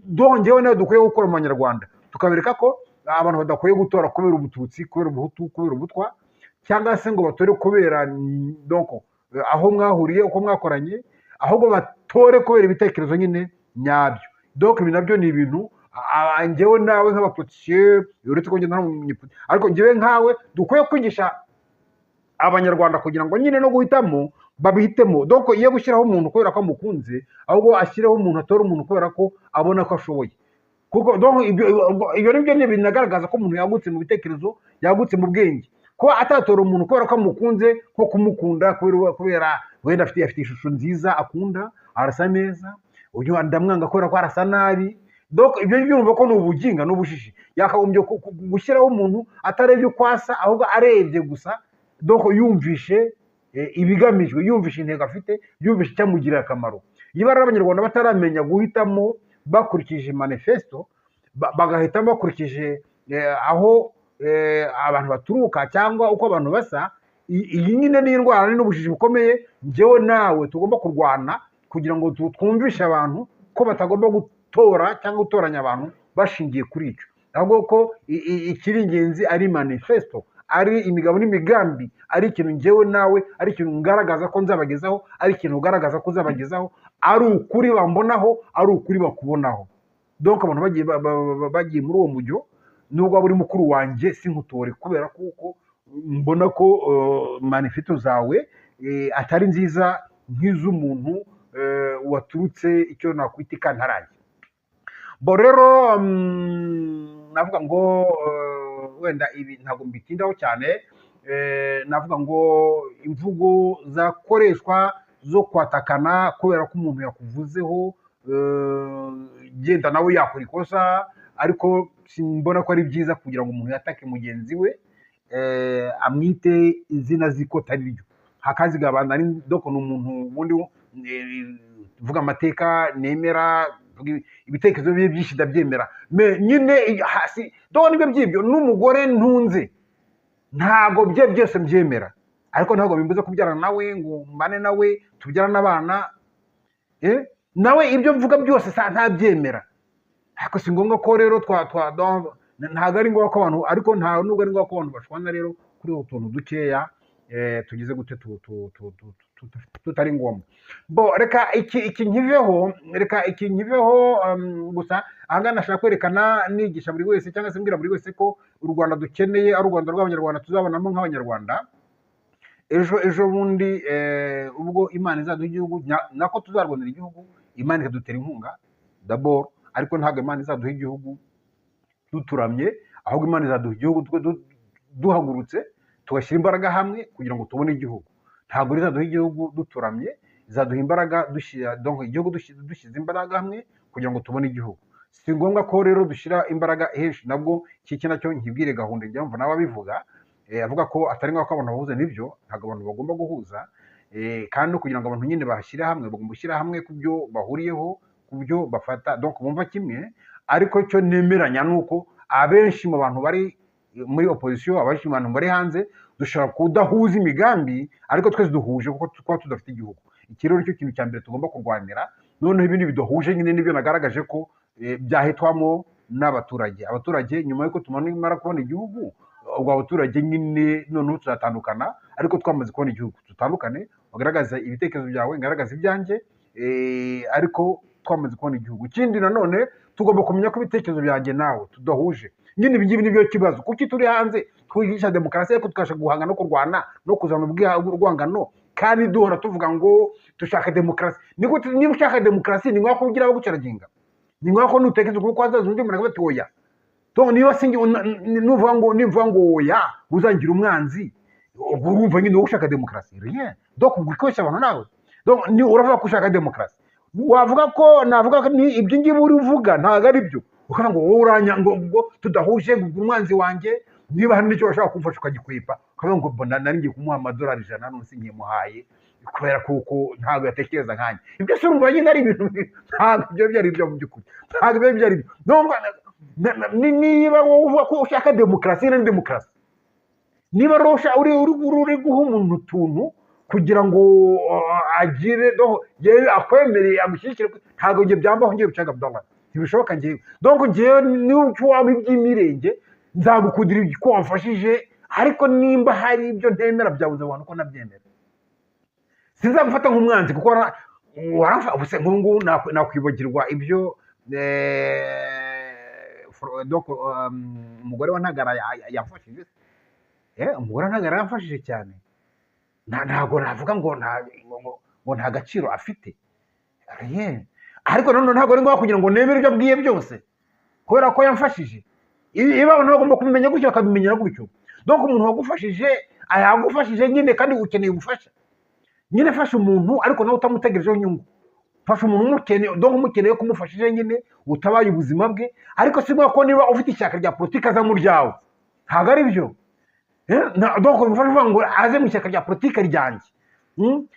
dongewe nawe dukwiye gukora mu banyarwanda, tukabereka ko abantu badakwiye gutora kubera ubututsi, kubera ubuhutu, kubera ubutwa, cyangwa se ngo batore kubera donc aho mwahuriye, uko mwakoranye, ahubwo batore kubera ibitekerezo nyine nyabyo. Donc ibi nabyo ni ibintu njyewe nawe nk'abapolitisiye, uretse ko ngenda ariko njyewe nkawe dukwiye kwigisha abanyarwanda kugira ngo nyine no guhitamo babihitemo. Donc iyo gushyiraho umuntu kubera ko amukunze, ahubwo ashyireho umuntu, atore umuntu kubera ko abona ko ashoboye. Kuko donc ibyo nibyo ni binagaragaza ko umuntu yagutse mu bitekerezo, yagutse mu bwenge. Kuba atatora umuntu kubera ko amukunze, nko kumukunda kubera wenda afite ishusho nziza akunda, arasa neza, uyu ndamwanga kubera ko arasa nabi. Donc ibyo byumva ko ni ubuginga n'ubujiji. Yakagombye gushyiraho umuntu atarebye uko asa, ahubwo arebye gusa, donc yumvishe ibigamijwe, yumvishe intego afite, yumvishe icyamugirira akamaro. Niba rero abanyarwanda bataramenya guhitamo bakurikije manifesto, bagahitamo bakurikije aho abantu baturuka cyangwa uko abantu basa, iyi nyine ni indwara n'ubujiji bukomeye. Njyewe nawe tugomba kurwana kugira ngo twumvishe abantu ko batagomba gutora cyangwa gutoranya abantu bashingiye kuri icyo, ahubwo ko ikiri ingenzi ari manifesto, ari imigabo n'imigambi, ari ikintu njyewe nawe, ari ikintu ngaragaza ko nzabagezaho, ari ikintu ugaragaza ko uzabagezaho, ari ukuri bambonaho, ari ukuri bakubonaho. Donc abantu bagiye muri uwo mujyo, nubwo waba uri mukuru wanjye sinkutore kubera kuko mbona ko manifesto zawe atari nziza nk'iz'umuntu waturutse icyo nakwita ikantarange. Bo rero navuga ngo wenda ibi ntabwo mbitindaho cyane, navuga ngo imvugo zakoreshwa zo kwatakana kubera ko umuntu yakuvuzeho, genda nawe yakora ikosa, ariko simbona ko ari byiza kugira ngo umuntu yatake mugenzi we, amwite izina ziko atari ryo. Hakazigabana doko ni umuntu ubundi vuga amateka nemera, ibitekerezo bye byinshi ndabyemera, nyine hasi doko nibyo byibyo. N'umugore ntunze ntabwo bye byose mbyemera, ariko ntabwo bimbuza kubyarana nawe ngo mbane nawe tubyarane abana, nawe ibyo mvuga byose ntabyemera. Ariko si ngombwa ko rero ntabwo ari ngombwa ko abantu, ariko nta nubwo ari ngombwa ko abantu bashwana rero kuri utu tuntu dukeya, tugize gute tutari ngombwa. Bo reka iki nkiveho, reka iki nkiveho. Gusa ahangaha nashaka kwerekana, nigisha buri wese cyangwa se mbwira buri wese ko u Rwanda dukeneye ari u Rwanda rw'abanyarwanda, tuzabonamo nk'abanyarwanda ejo bundi, ubwo Imana izaduha igihugu, nako tuzarwanira igihugu, Imana ikadutera inkunga d'abord. Ariko ntabwo Imana izaduha igihugu duturamye, ahubwo Imana izaduha igihugu duhagurutse tugashyira imbaraga hamwe kugira ngo tubone igihugu. Ntabwo izaduha igihugu duturamye. Izaduha imbaraga dushyira, donc igihugu dushyize imbaraga hamwe kugira ngo tubone igihugu. Si ngombwa ko rero dushyira imbaraga henshi. Nabwo iki nacyo nkibwire gahunda njya mva nawe abivuga, avuga ko atari ngombwa ko abantu bahuza. Nibyo, ntabwo abantu bagomba guhuza, kandi no kugira ngo abantu nyine bashyire hamwe, bagomba gushyira hamwe ku byo bahuriyeho, ku byo bafata, donc bumva kimwe. Ariko cyo nemeranya ni uko abenshi mu bantu bari muri opposition, abenshi mu bantu bari hanze, dushobora kudahuza imigambi, ariko twese duhuje kuko kuba tudafite igihugu. Iki rero nicyo kintu cya mbere tugomba kurwanira. Noneho ibindi bidahuje nyine nibyo nagaragaje ko byahitwamo n'abaturage. Abaturage nyuma y'uko tumara kubona igihugu, ubwo abaturage nyine noneho tuzatandukana, ariko twamaze kubona igihugu. Tutandukane, ugaragaza ibitekerezo byawe, ngaragaza ibyanjye, ariko twamaze kubona igihugu. Ikindi nanone tugomba kumenya ko ibitekerezo byanjye nawe tudahuje nyine. Ibi ngibi nibyo kibazo. Kuki turi hanze twigisha demokarasi, ariko tukabasha guhanga no kurwana no kuzana urwangano, kandi duhora tuvuga ngo dushaka demokarasi? Ni gute niba ushaka demokarasi, ni ngombwa ko ugira abagucaraginga, ni ngombwa ko nutekereza kuko hazaza undi muntu akavuga ati oya. Donc niba sinjye nuvuga ngo, nimvuga ngo oya, uzangira umwanzi, ubwo urumva nyine wowe ushaka demokarasi rien. Donc ubwo ikoresha abantu nawe. Donc ni uravuga ko ushaka demokarasi, wavuga ko navuga ko ni ibyo ngibi uri uvuga ntabwo ari byo, ukavuga ngo wowe uranya ngo tudahuje, ngo ubwo umwanzi wanjye. Niba hari n'icyo washaka kumfasha ukagikwepa, ukavuga ngo mbona nari ngiye kumuha amadolari 100, none sinkimuhaye kubera kuko ntabwo yatekereza nkanjye. Ibyo se urumva nyine ari ibintu ntabwo ibyo byari byo mu by'ukuri, ntabwo ibyo byari byo. Donc, niba wowe uvuga ko ushaka demokarasi, nyine ni demokarasi. Niba rero uri guha umuntu utuntu kugira ngo agire, donc yewe akwemereye agushyigikire, ntabwo ibyo byambaho ngiye gucaga Abdallah, ntibishoboka ngewe. Donc ngewe niba waba iby'imirenge, nzagukundira ko wamfashije, ariko nimba hari ibyo ntemera byabuze abantu ko nabyemera, sinzagufata nk'umwanzi kuko ubuse nk'ubu ngubu nakwibagirwa ibyo donc umugore wa Ntagara yamfashije? Umugore wa Ntagara yamfashije cyane. Ntabwo navuga ngo ngo nta gaciro afite rien, ariko nanone ntabwo ari ngombwa kugira ngo nemere ibyo abwiye byose kubera ko yamfashije. Iba abantu bagomba kubimenya gutyo, bakabimenyera gutyo. Donc umuntu wagufashije yagufashije nyine, kandi ukeneye ubufasha nyine. Fasha umuntu, ariko nawe utamutegerejeho inyungu. Fasha umuntu umukeneye, donc umukeneye ko umufashije nyine, utabaye ubuzima bwe. Ariko si ngombwa ko niba ufite ishyaka rya politiki aza mu ryawe, ntabwo ari byo. Donc bimufasha kuvuga ngo aze mu ishyaka rya politiki ryanjye.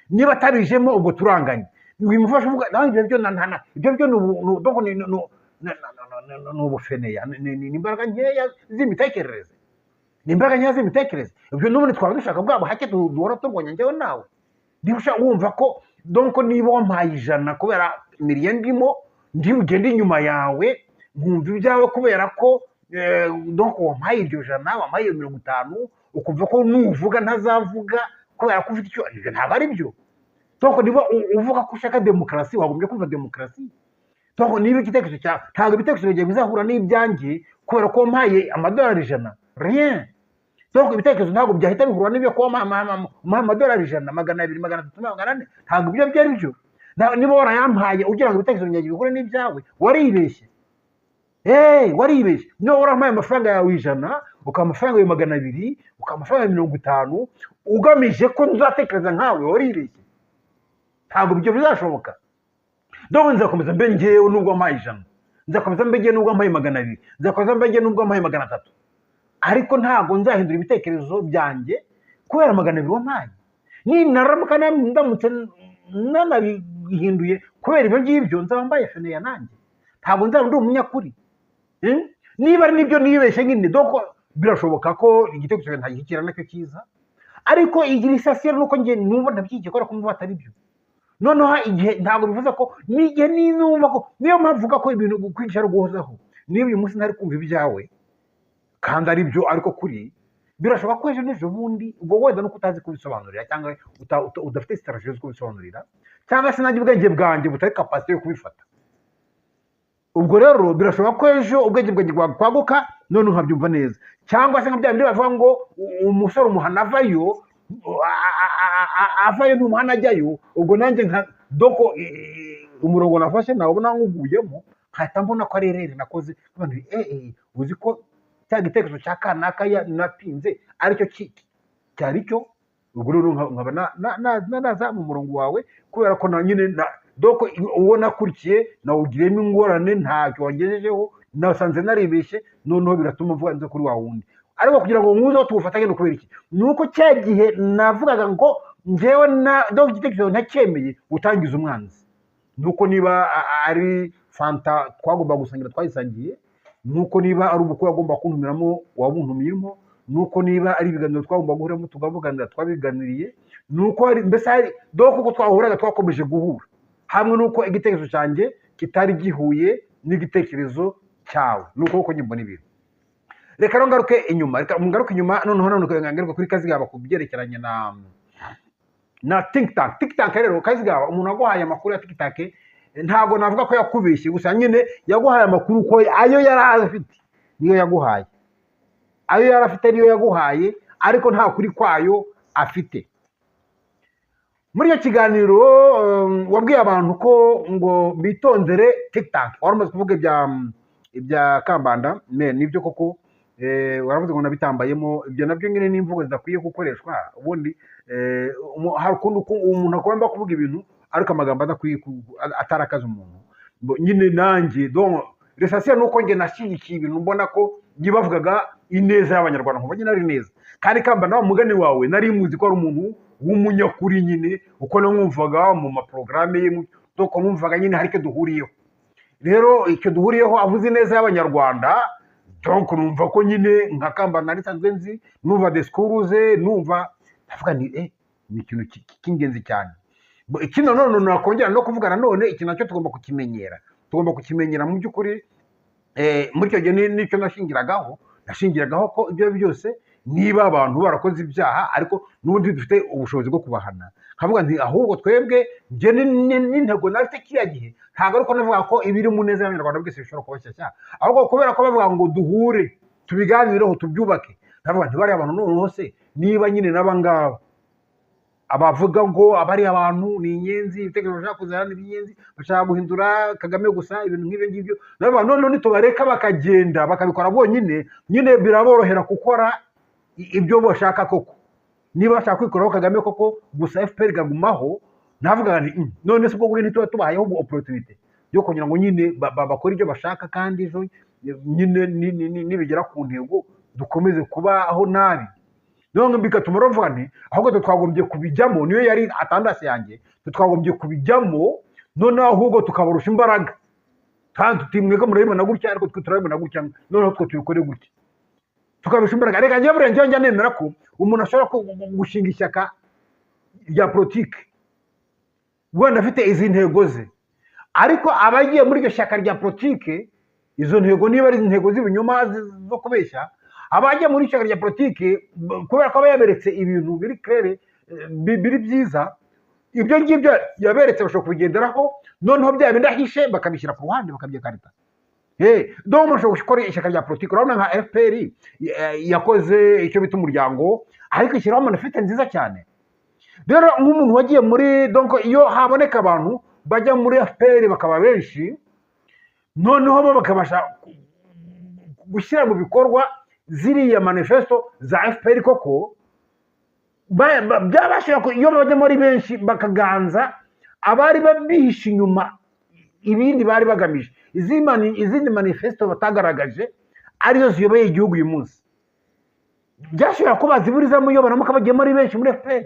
Niba atarijemo ubwo turanganye. Bimufasha kuvuga nawe ibyo byo ibyo byo ni donc ni ubufeneya, ni imbaraga nkeya z'imitekerereze, ni imbaraga nkeya z'imitekerereze. Ibyo n'ubundi twaba dushaka bwa buhake duhora turwanya njyewe nawe. Niba ushaka wumva ko, donc niba wampaye 100 kubera milieu ndimo, ndi bugende inyuma yawe nkumva ibyawe kubera ko donc wampaye iryo jana, wampaye iyo 50, ukumva ko nuvuga ntazavuga kubera ko ufite icyo, ibyo ntabwo ari byo. Donc niba uvuga ko ushaka demokarasi, wagombye kumva demokarasi. Donc niba igitekerezo cyawe, ntabwo ibitekerezo byawe bizahura n'ibyanjye kubera ko wampaye amadolari 100, rien. Donc ibitekerezo ntabwo byahita bihura n'ibyo kuba wampaye amadolari 100, 200, 300, 400, ntabwo ibyo byari byo. Niba warayampaye ugira ngo ibitekerezo byanjye bihure n'ibyawe, waribeshye. Hey, waribeshye. Niba warampaye amafaranga yawe 100, ukaba amafaranga yawe 200, ukaba amafaranga yawe 50, ugamije ko nzatekereza nkawe, waribeshye, ntabwo ibyo bizashoboka. Donc nzakomeza mbe ngewe nubwo wampaye 100, nzakomeza mbe ngewe nubwo wampaye 200, nzakomeza mbe ngewe nubwo wampaye 300, ariko ntabwo nzahindura ibitekerezo byanjye kubera 200 wampaye. Ninaramuka ndamutse nanabihinduye kubera ibyo ngibyo, nzaba mbaye feneya nanjye, ntabwo nzaba ndi umunyakuri. Niba ari nibyo nibeshye nyine, donc birashoboka ko igitekerezo ntagishyikira nacyo cyiza, ariko igira isasiyeri nuko njye numva ntabyigiye kubera ko numva atari byo. Noneho igihe ntabwo bivuze ko n'igihe ninumva ko, niyo mpamvu mvuga ko ibintu kwigisha ari uguhozaho. Niba uyu munsi ntari kumva ibyawe kandi ari byo, ariko kuri birashoboka ko ejo n'ejo bundi, ubwo wenda nuko utazi kubisobanurira, cyangwa udafite stratégie zo kubisobanurira, cyangwa se nanjye ubwenge bwanjye butari capacité yo kubifata, ubwo rero birashoboka ko ejo ubwenge bwanjye bwakwaguka none nkabyumva neza. Cyangwa se nka bya bindi bavuga ngo umusore umuhana avayo, avayo ntumuhana ajyayo. Ubwo nanjye nka donc umurongo nafashe nawubona nkuguyemo, nkahita mbona ko ari erreur nakoze. Nkavuga nti, uzi ko cya gitekerezo cya kanaka napinze aricyo cyari cyo. Ubwo rero nkaba naza mu murongo wawe, kubera ko na nyine donc uwo nakurikiye nawugiriyemo ingorane, ntacyo wagejejeho, nasanze naribeshye, noneho biratuma mvuga nze kuri wa wundi. Ariko kugira ngo nkuzeho tuwufatanye ni ukubera iki? Ni uko cya gihe navugaga ngo njyewe na donc igitekerezo ntacyemeye, utangiza umwanzi. Nuko niba ari fanta twagomba gusangira twayisangiye, nuko niba ari ubukwe wagomba kuntumiramo wabuntumiyemo, nuko niba ari ibiganiro twagomba guhuramo tukavuganira twabiganiriye, nuko hari mbese hari donc uko twahuraga twakomeje guhura hamwe, nuko igitekerezo cyanjye kitari gihuye n'igitekerezo cyawe. Nuko uko njye mbona ibintu. Reka rero ngaruke inyuma, reka ngaruke inyuma noneho, none ngaruke kuri Kazigaba ku byerekeranye na think tank. Think tank rero, Kazigaba, umuntu waguhaye amakuru ya think tank ntabwo navuga ko yakubeshye, gusa nyine yaguhaye amakuru ko ayo yari afite niyo yaguhaye, ayo yari afite niyo yaguhaye, ariko nta kuri kwayo afite. Muri icyo kiganiro wabwiye abantu ko ngo bitondere think tank. Wari umaze kuvuga ibya Kambanda, nibyo koko, waravuze ngo nabitambayemo. Ibyo nabyo nyine ni imvugo zidakwiye gukoreshwa. Ubundi hari ukuntu umuntu agomba kuvuga ibintu, ariko amagambo adakwiye atarakaza umuntu. Nyine nanjye donc l'essentiel ni uko njye nashyigikiye ibintu mbona ko njye bavugaga ineza y'Abanyarwanda, nkumva nyine ari neza. Kandi Kambanda, wa mugani wawe, nari muzi ko ari umuntu w'umunyakuri nyine, uko namwumvaga mu maporogaramu ye, donc numvaga nyine hari icyo duhuriyeho. Rero icyo duhuriyeho, avuze ineza y'Abanyarwanda, donc numva ko nyine nka Kambanda nari nsanzwe nzi, numva discours ze, numva ndavuga ni ni ikintu cy'ingenzi cyane. Ikindi nanone nakongera no kuvuga nanone, iki nacyo tugomba kukimenyera, tugomba kukimenyera mu by'ukuri. Muri icyo gihe nicyo nashingiragaho ko ibyo byose niba abantu barakoze ibyaha, ariko n'ubundi dufite ubushobozi bwo kubahana, nkavuga nti ahubwo twebwe, njye n'intego nafite kiriya gihe, ntabwo ariko navuga ko ibiri mu neza y'Abanyarwanda byose bishobora kuba shyashya, ahubwo kubera ko bavuga ngo duhure tubiganireho tubyubake, ndavuga nti bariya abantu noneho se niba nyine n'aba ngaba abavuga ngo abari abantu ni inyenzi, ibitekerezo bashaka kuzana ni iby'inyenzi, bashaka guhindura Kagame gusa, ibintu nk'ibyo ngibyo, ndavuga noneho nitubareka bakagenda bakabikora bonyine, nyine biraborohera gukora ibyo bashaka koko. Niba bashaka kwikuraho Kagame koko gusa, FPR ikagumaho, navuga nti none se ubwo ngubwo ntituba tubahayeho opportunité yo kugira ngo nyine bakore ibyo bashaka, kandi ejo nyine nibigera ku ntego dukomeze kubaho nabi? None bigatuma bavuga nti ahubwo twe twagombye kubijyamo. Niyo yari tendance yanjye, twe twagombye kubijyamo noneho ahubwo tukabarusha imbaraga, kandi tuti mwebwe murabibona gutya, ariko twe turabibona gutya, noneho twe tubikore gutya, tukabarusha imbaraga. Reka njyewe buriya njyewe njya nemera ko umuntu ashobora gushinga ishyaka rya politiki wenda afite izi ntego ze, ariko abagiye muri iryo shyaka rya politiki, izo ntego niba ari intego z'ibinyoma zo kubeshya, abagiye muri ishyaka rya politiki kubera ko aba yaberetse ibintu biri clair, biri byiza, ibyo ngibyo yaberetse bashobora kubigenderaho, noneho bya bindi ahishe bakabishyira ku ruhande, bakabyekarita. Hey, donc umuntu ashobora gukora ishyaka rya politiki. Urabona nka FPR yakoze icyo bita umuryango, ariko ishyiraho manifeste nziza cyane. Rero nk'umuntu wagiye muri, donc iyo haboneka abantu bajya muri FPR bakaba benshi, noneho bo bakabasha gushyira mu bikorwa ziriya manifesto za FPR koko, byabashije iyo bajyamo ari benshi bakaganza abari babihishe inyuma ibindi bari bagamije, izindi manifesto batagaragaje arizo ziyoboye igihugu uyu munsi, byashobora kuba baziburizamo iyo baramuka bagiyemo ari benshi muri FPR,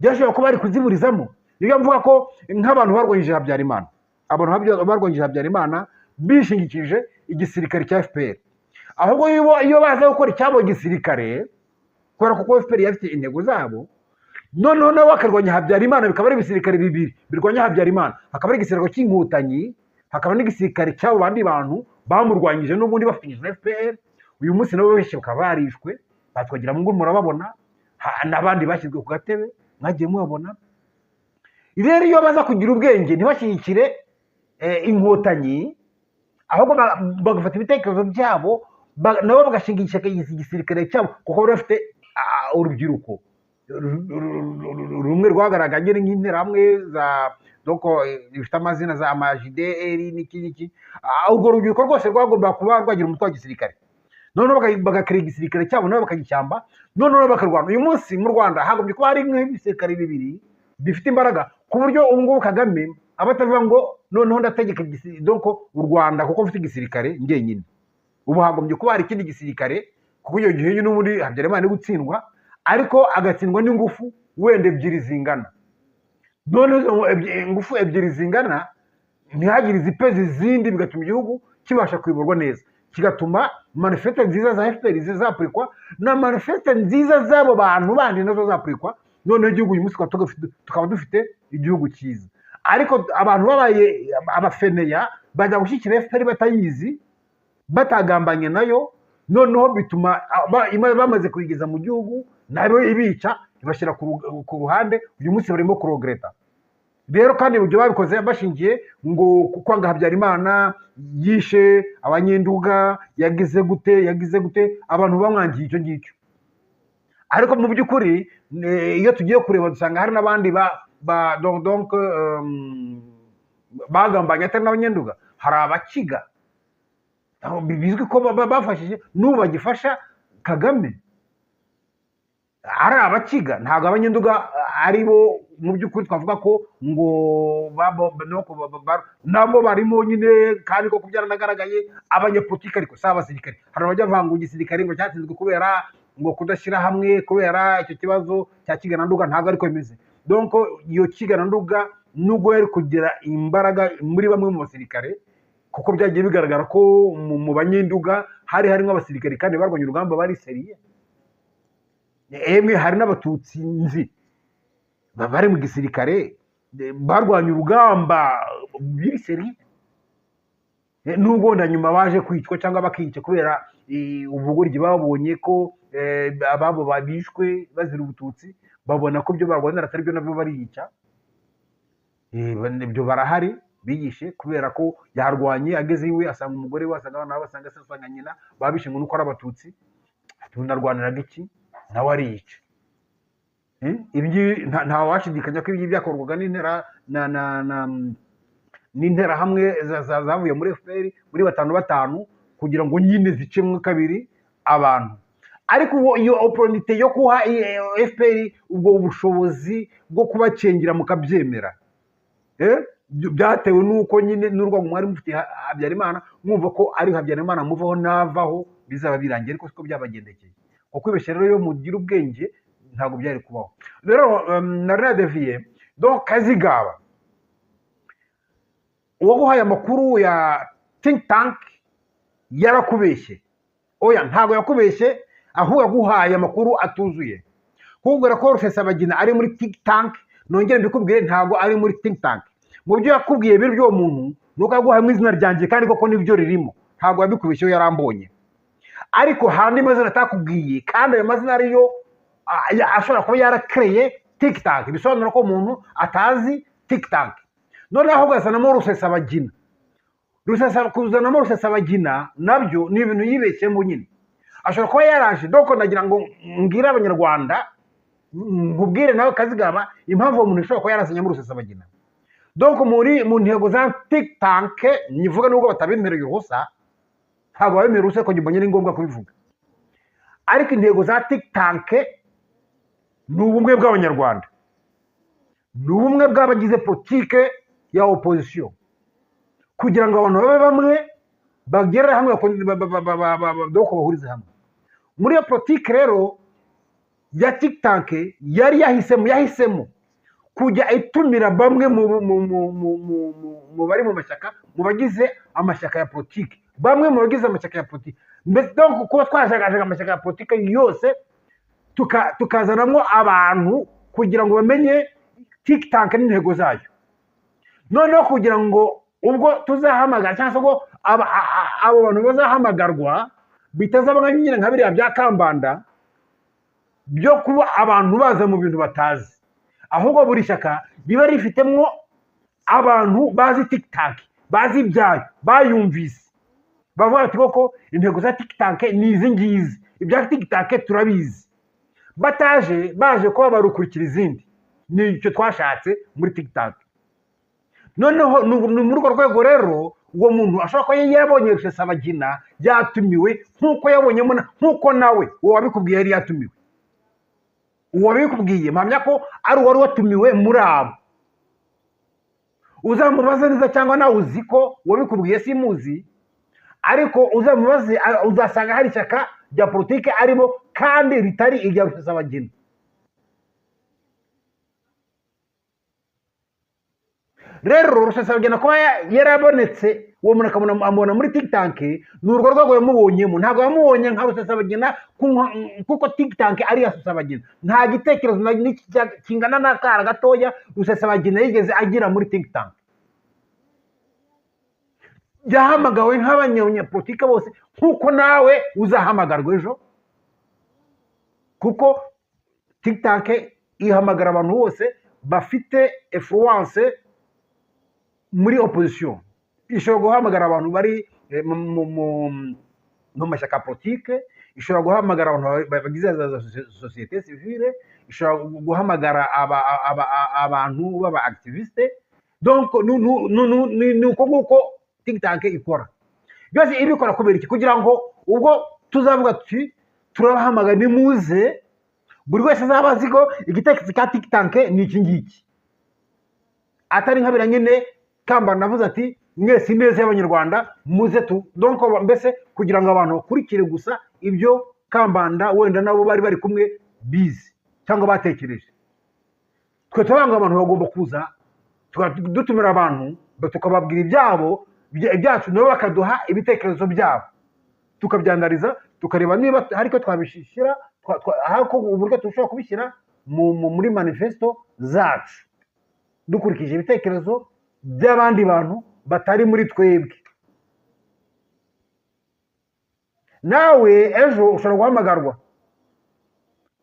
byashobora kuba bari kuziburizamo. Niyo mvuga ko nk'abantu barwanyije Habyarimana, abantu barwanyije Habyarimana bishingikirije igisirikare cya FPR, ahubwo iyo baza gukora icyabo gisirikare, kubera ko FPR yafite intego zabo, noneho nabo bakarwanya Habyarimana, bikaba ari ibisirikare bibiri birwanya Habyarimana, hakaba ari igisirikare cy'Inkotanyi, hakaba n'igisirikare cy'abo bandi bantu bamurwanyije n'ubundi bafatanyije na FPR. Uyu munsi nabo benshi bakaba barishwe, batwagira ngo murababona, n'abandi bashyizwe ku gatebe mwagiye mubabona. Rero iyo baza kugira ubwenge ntibashyigikire Inkotanyi, ahubwo bagafata ibitekerezo byabo, nabo bagashinga ishyaka igisirikare cyabo, kuko bari bafite urubyiruko rumwe rwagaragaye nyine nk'Interahamwe za donc bifite amazina za amajideri n'iki n'iki. Urwo rubyiruko rwose rwagomba kuba rwagira umutwe wa gisirikare. Noneho bagakora igisirikare cyabo, nabo bakagishyamba, noneho bakarwana. Uyu munsi mu Rwanda hagombye kuba hari nk'ibisirikare bibiri bifite imbaraga, ku buryo ubu ngubu Kagame aba atavuga ngo noneho ndategeka donc u Rwanda kuko mfite igisirikare njyenyine. Ubu hagombye kuba hari ikindi gisirikare, kuko icyo gihe n'ubundi Habyarimana ari gutsindwa, ariko agatsindwa n'ingufu wenda ebyiri zingana. Noneho izo ingufu ebyiri zingana, ntihagire izipeza izindi, bigatuma igihugu kibasha kuyoborwa neza, kigatuma manifeste nziza za FPR zizapurikwa na manifeste nziza z'abo bantu bandi nazo zapurikwa. Noneho igihugu uyu munsi tukaba dufite igihugu cyiza. Ariko abantu babaye abafeneya, bajya gushyigikira FPR batayizi, batagambanye nayo. Noneho bituma bamaze kuyigeza mu gihugu, nayo ibica, ibashyira ku ruhande. Uyu munsi barimo kurogereta rero. Kandi ibyo babikoze bashingiye ngo kwanga Habyarimana, yishe Abanyenduga, yagize gute, yagize gute, abantu bamwangiye icyo ngicyo. Ariko mu by'ukuri iyo tugiye kureba dusanga hari n'abandi ba donc bagambanye atari n'Abanyenduga. Hari Abakiga aho bizwi ko bafashije, n'ubu bagifasha Kagame, ari Abakiga. Ntabwo Abanyenduga ari bo mu by'ukuri twavuga ko ngo no nabo barimo nyine. Kandi koko byaranagaragaye, abanyepolitiki ariko si abasirikare. Hari abajya bavanga igisirikare ngo cyatsinzwe kubera ngo kudashyira hamwe, kubera icyo kibazo cya Kiga na Nduga. Ntabwo ariko bimeze. Donc iyo Kiga na Nduga, nubwo yari kugira imbaraga muri bamwe mu basirikare, kuko byagiye bigaragara ko mu Banyenduga hari harimo abasirikare kandi barwanya urugamba bari sérieux. Emwe hari n'Abatutsi nzi bari mu gisirikare, barwanya urugamba biri sérieux, nubwo wenda nyuma baje kwicwa cyangwa bakica kubera ubugoryi. Babonye ko ababo bishwe bazira ubututsi, babona ko ibyo barwanira atari byo, nabyo bariyica. Ibyo barahari biyishe kubera ko yarwanye, ageze iwe asanga umugore we, asanga abana be, asanga se, asanga nyina, babishe ngo nuko ari Abatutsi. Ati: "Ubu narwaniraga iki?" Nawe ariyica. Ibi ngibi nta washidikanya ko ibi ngibi byakorwaga n'intera na na na n'interahamwe zavuye muri FPR muri batanu batanu, kugira ngo nyine zicemwe kabiri abantu. Ariko ubu iyo opportunité yo kuha FPR ubwo bushobozi bwo kubacengera mukabyemera, byatewe n'uko nyine n'urwango mwari mufitiye Habyarimana, mwumva ko ari Habyarimana muvaho navaho bizaba birangiye. Ariko siko byabagendekeye. Kuko kwibeshya rero, iyo mugira ubwenge ntabwo byari kubaho. Rero nari nadeviye. Donc Kazigaba, uwaguhaye amakuru ya think tank yarakubeshye? Oya, ntabwo yakubeshye, ahubwo yaguhaye amakuru atuzuye. Kukubwira ko Rusesabagina ari muri think tank, nongere mbikubwire, ntabwo ari muri think tank. Mu byo yakubwiye biri by'uwo muntu ni uko yaguhaye izina ryanjye, kandi koko nibyo ririmo, ntabwo yabikubeshyeho, yarambonye. Ariko hari andi mazina atakubwiye, kandi ayo mazina ariyo ashobora kuba yarakereye think tank. Bisobanura ko umuntu atazi think tank. Noneho ugazanamo Rusesabagina, kuzanamo Rusesabagina nabyo ni ibintu yibeshyemo nyine, ashobora kuba yaraje. Donc nagira ngo mbwire Abanyarwanda, nkubwire nawe Kazigaba, impamvu uwo muntu ashobora kuba yarazanyemo Rusesabagina. Donc mu ntego za think tank nyivuga, nubwo batabemereye uruhusa, ntabwo babemereye uruhusa, ariko mbonye ari ngombwa kubivuga. Ariko intego za think tank ni ubumwe bw'Abanyarwanda, ni ubumwe bw'abagize politike ya opposition, kugira ngo abantu babe bamwe, bagere hamwe, donc bahurize hamwe muri iyo politike. Rero ya think tank yari yahisemo kujya itumira bamwe mu bari mu mashyaka, mu bagize amashyaka ya politike, bamwe mu bagize amashyaka ya politike. Mbese donc kuba twajagajaga amashyaka ya politike yose, tukazanamo abantu kugira ngo bamenye think tank n'intego zayo. Noneho kugira ngo ubwo tuzahamagara, cyangwa se ubwo abo bantu bazahamagarwa, bitazaba nka nyine nka biriya bya Kambanda byo kuba abantu baza mu bintu batazi, ahubwo buri shyaka riba rifitemo abantu bazi think tank, bazi ibyayo, bayumvise, bavuga bati: "Koko intego za think tank ni izi ngizi, ibya think tank turabizi." Bataje baje kuba barukurikira izindi. Ni icyo twashatse muri think tank. Noneho ni muri urwo rwego rero Uwo muntu ashobora kuba yarabonye Rusesabagina yatumiwe, nk'uko yabonyemo nk'uko nawe uwo wabikubwiye yari yatumiwe. Uwo wabikubwiye mpamya ko ari uwari watumiwe muri abo. Uzamubaze neza, cyangwa nawe uzi ko uwabikubwiye simuzi, ariko uzamubaze, uzasanga hari ishyaka rya politike arimo kandi ritari irya Rusesabagina. Rero Rusesabagina kuba yarabonetse, uwo muntu amubona muri think tank, ni urwo rwego yamubonyemo. Ntabwo yamubonye nka Rusesabagina kuko think tank ari iya Rusesabagina. Nta gitekerezo kingana n'akara gatoya Rusesabagina yigeze agira muri think tank. Yahamagawe nk'abanyapolitike bose, nk'uko nawe uzahamagarwa ejo, kuko think tank ihamagara abantu bose bafite influence muri opposition. Ishobora guhamagara abantu bari mu mashyaka politike, ishobora guhamagara abantu bagize za société civile, ishobora guhamagara abantu b'aba activiste. Donc ni uko nguko think tank ikora byose. Ibikora kubera iki? Kugira ngo ubwo tuzavuga tuti turabahamagara nimuze, buri wese azaba azi ko igitekerezo cya think tank ni iki ngiki, atari nka biriya nyine Kambanda navuze ati mwese ineza y'Abanyarwanda muze tu. Donc mbese kugira ngo abantu bakurikire gusa ibyo Kambanda wenda nabo bari bari kumwe bize cyangwa batekereje. Twe turabanga abantu bagomba kuza, dutumira abantu tukababwira ibyabo, ibyacu, nabo bakaduha ibitekerezo byabo, tukabyanariza, tukareba niba hari icyo twabishyira, uburyo dushobora kubishyira muri manifesto zacu, dukurikije ibitekerezo by'abandi bantu batari muri twebwe. Nawe ejo ushobora guhamagarwa,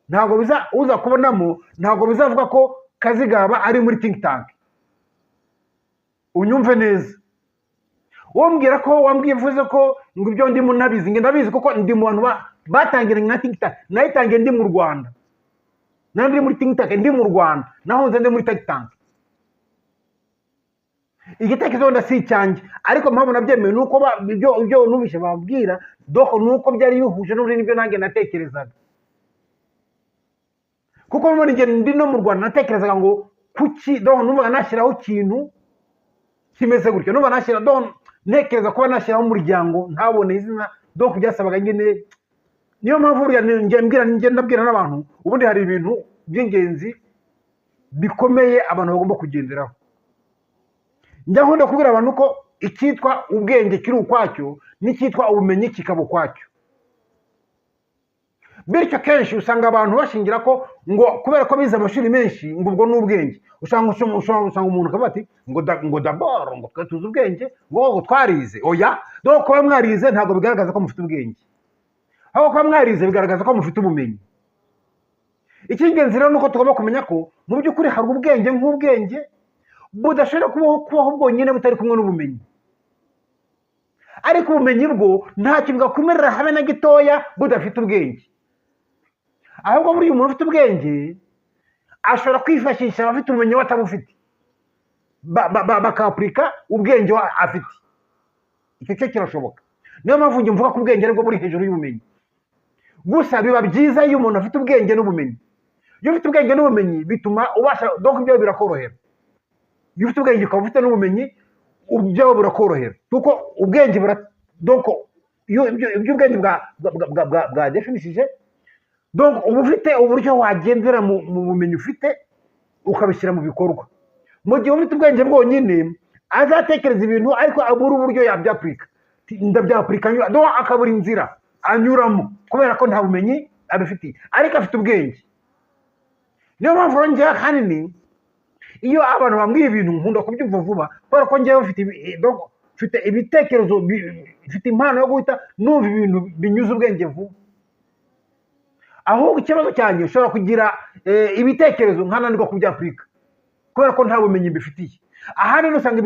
ntabwo biza uza kubonamo, ntabwo bizavuga ko Kazigaba ari muri think tank. Unyumve neza, wombwira ko wambwiye uvuze ko ngo ibyo ndimo nabizi, nge ndabizi kuko ndi mu bantu batangiranye na think tank. Nayitangiye ndi mu Rwanda, nari ndi muri think tank ndi mu Rwanda, naho nze ndi muri think tank. Igitekerezo wenda si icyanjye, ariko mpamvu nabyemeye ni uko ibyo numvise babwira, donc ni uko byari bihuje n'ubundi n'ibyo nanjye natekerezaga. Kuko muri njye ndi no mu Rwanda natekerezaga ngo kuki, donc numvaga nashyiraho ikintu kimeze gutyo, numva nashyira, donc ntekereza kuba nashyiraho umuryango ntabone izina, donc byasabaga nyine. Niyo mpamvu burya njye mbwira, njye ndabwira n'abantu, ubundi hari ibintu by'ingenzi bikomeye abantu bagomba kugenderaho. Njya nkunda kubwira abantu ko icyitwa ubwenge kiri ukwacyo n'icyitwa ubumenyi kikaba ukwacyo. Bityo kenshi usanga abantu bashingira ko ngo kubera ko bize amashuri menshi ngo ubwo ni ubwenge. Usanga umuntu akavuga ati ngo d'abord ngo twe tuzi ubwenge, ngo twarize. Oya, donc kuba mwarize ntabwo bigaragaza ko mufite ubwenge, ahubwo kuba mwarize bigaragaza ko mufite ubumenyi. Icy'ingenzi rero ni uko tugomba kumenya ko mu by'ukuri hari ubwenge nk'ubwenge budashobora kubaho bwonyine butari kumwe n'ubumenyi, ariko ubumenyi bwo ntacyo bwakumerera habe na gitoya budafite ubwenge. Ahubwo buriya umuntu ufite ubwenge ashobora kwifashisha abafite ubumenyi we atabufite, bakapurika ubwenge we afite. Icyo cyo kirashoboka. Niyo mpamvu njye mvuga ko ubwenge aribwo buri hejuru y'ubumenyi. Gusa biba byiza iyo umuntu afite ubwenge n'ubumenyi. Iyo ufite ubwenge n'ubumenyi bituma ubasha, donc ibyo birakorohera. Iyo ufite ubwenge ukaba ufite n'ubumenyi, ibyo birakorohera, kuko ubwenge bura, donc iyo ibyo ubwenge bwa definishije, donc uba ufite uburyo wagendera mu bumenyi ufite ukabishyira mu bikorwa. Mu gihe ufite ubwenge bwonyine azatekereza ibintu ariko abura uburyo yabyapurika, ndabyapurika, donc akabura inzira anyuramo kubera ko nta bumenyi abifitiye, ariko afite ubwenge. Niyo mpamvu rero njyewe ahanini iyo abantu bambwiye ibintu nkunda kubyumva vuba, kubera ko njyewe donc mfite ibitekerezo, mfite impano yo guhita numva ibintu binyuze ubwenge vuba. Ahubwo ikibazo cyanjye, ushobora kugira ibitekerezo nkananirwa kubyapurika kubera ko nta bumenyi mbifitiye. Ahanini usanga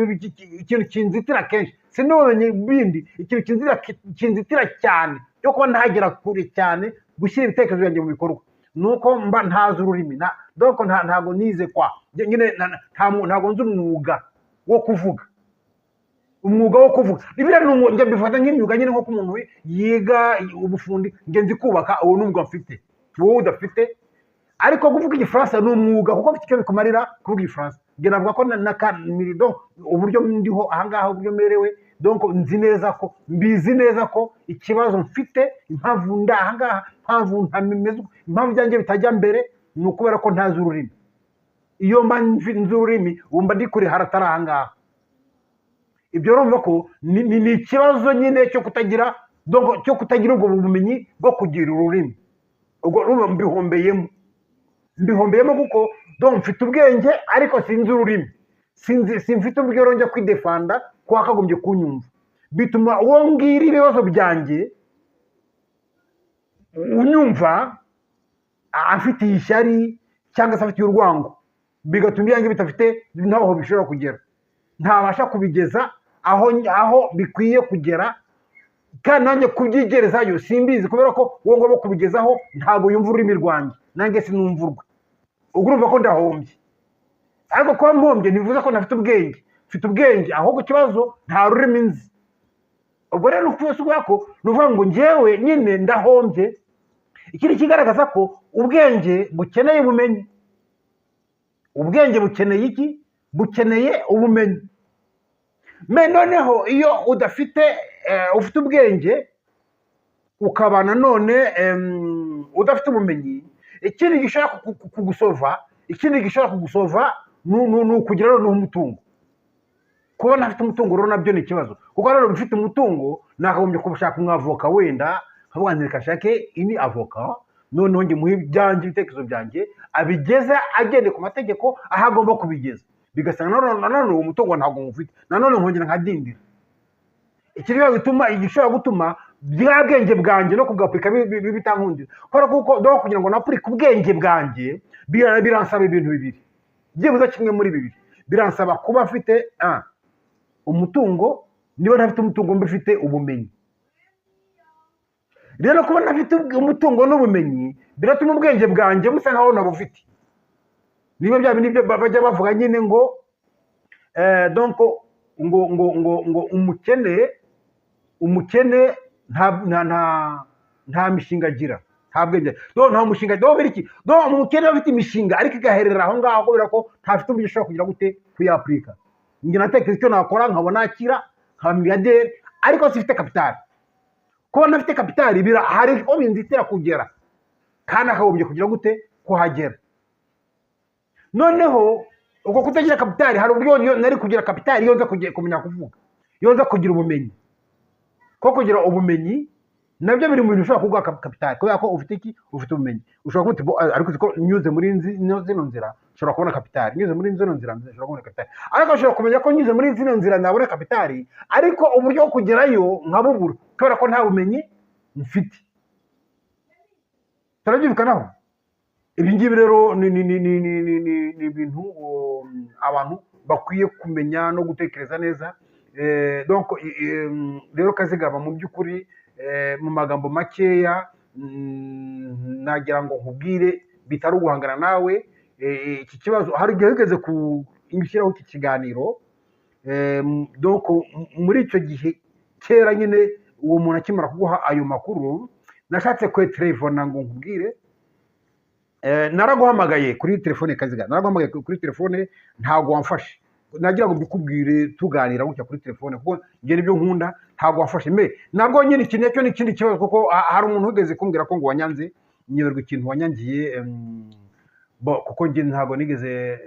ikintu kinzitira kenshi si n'ubumenyi bindi, ikintu kinzitira cyane cyo kuba ntagera kure cyane gushyira ibitekerezo byanjye mu bikorwa ni uko mba ntazi ururimi, donc ntago nize kwa nyine, ntago nzi umwuga wo kuvuga. Umwuga wo kuvuga biriya ni umwuga, njye mbifata nk'imyuga nyine, nk'uko umuntu yiga ubufundi. Njye nzi kubaka, uwo ni umwuga mfite wowe udafite. Ariko kuvuga Igifaransa ni umwuga, kuko bifite icyo bikumarira kuvuga Igifaransa. Njye navuga ko na donc uburyo ndiho ahangaha, uburyo merewe, donc nzi neza ko, mbizi neza ko ikibazo mfite, impamvu ndi ahangaha, impamvu ntameze, impamvu ibyanjye bitajya mbere, ni ukubera ko ntazi ururimi. Iyo mba nzi ururimi, ubu mba ndi kure haratari ahangaha. Ibyo urumva ko ni ikibazo nyine cyo kutagira, donc cyo kutagira ubwo bumenyi bwo kugira ururimi. Ubwo urumva mbihombeyemo, kuko donc mfite ubwenge ariko sinzi ururimi, sinzi, simfite uburyo rero njya kwidefanda ko wakagombye kunyumva. Bituma uwo mbwira ibibazo byanjye unyumva afitiye ishyari cyangwa se afitiye urwango, bigatuma ibyanjye bidafite ntaho bishobora kugera, ntabasha kubigeza aho bikwiye kugera. Kandi nanjye kubyigerezayo simbizi, kubera ko uwo ngomba kubigezaho ntabwo yumva ururimi rwanjye, nanjye sinumva urwe. Ubwo urumva ko ndahombye. Ariko kuba mpombye ntibivuze ko ntafite ubwenge. Mfite ubwenge, ahubwo ikibazo nta rurimi nzi. Ubwo rero ukuvuga ko ni ukuvuga ngo njyewe nyine ndahombye. Ikindi kigaragaza ko ubwenge bukeneye ubumenyi, ubwenge bukeneye iki? Bukeneye ubumenyi. Mais noneho iyo udafite, ufite ubwenge ukaba nanone udafite ubumenyi, ikindi gishobora kugusova, ikindi gishobora kugusova ni ukugira noneho umutungo. Kuba ntafite umutungo rero nabyo ni ikibazo, kuko rero mfite umutungo nakagombye gushaka umwavoka, wenda nkavuga nti reka nshake ini avoka, noneho njye muhe ibyanjye, ibitekerezo byanjye, abigeze agendeye ku mategeko aho agomba kubigeza. Bigasanga nanone uwo mutungo ntabwo mufite, nanone nkongera nkadindira. Ikindi gituma, igishobora gutuma bwa bwenge bwanjye no kubwapurika bitankundira, kubera kuko donc kugira ngo napurike ubwenge bwanjye biransaba ibintu bibiri, byibuze kimwe muri bibiri. Biransaba kuba mfite umutungo. Niba ntafite umutungo, mba mfite ubumenyi. Rero kuba ntafite umutungo n'ubumenyi biratuma ubwenge bwanjye busa nkaho ntabufite. Niba bya bindi byo bajya bavuga nyine ngo donc ngo umukene nta mishinga agira, nta bwenge, donc nta mushinga. Donc biri iki? Donc umukene aba afite imishinga ariko igaherera aho ngaho, kubera ko ntafite uburyo ashobora kugira gute kuyapurika. Njye natekereza icyo nakora nkabona nakira nkaba miliyarderi, ariko sifite capital. Kuba ntafite capital hari aho binzitira kugera, kandi akagombye kugira gute kuhagera. Noneho ubwo kutagira capital, hari uburyo nari kugira capital iyo nza kumenya kuvuga, iyo nza kugira ubumenyi. Ko kugira ubumenyi nabyo biri mu bintu bishobora kuguha capital, kubera ko ufite iki? Ufite ubumenyi. Ushobora kuvuga uti: "Bo, ariko uzi ko nyuze muri zino nzira nshobora kubona capital, nyuze muri zino nzira nshobora kubona capital." Ariko ushobora kumenya ko nyuze muri zino nzira nabona capital, ariko uburyo bwo kugerayo nkabubura, kubera ko nta bumenyi mfite. Turabyumvikanaho? Ibi ngibi rero ni ibintu abantu bakwiye kumenya no gutekereza neza. Donc rero Kazigaba, mu by'ukuri, mu magambo makeya, nagira ngo nkubwire bitari uguhangana nawe. Iki kibazo hari igihe wigeze gushyiraho iki kiganiro. Donc muri icyo gihe kera nyine, uwo muntu akimara kuguha ayo makuru, nashatse kwetelefona ngo nkubwire. Naraguhamagaye kuri telefone, Kaziga, naraguhamagaye kuri telefone, ntabwo wamfashe. Nagira ngo mbikubwire tuganira gutya kuri telefone, kuko njye nibyo nkunda. Ntabwo wamfashe. Mais nabwo nyine iki nacyo ni ikindi kibazo, kuko hari umuntu wigeze kumbwira ko ngo wanyanze. Nyoberwa ikintu wanyangiye, bo kuko njye ntabwo nigeze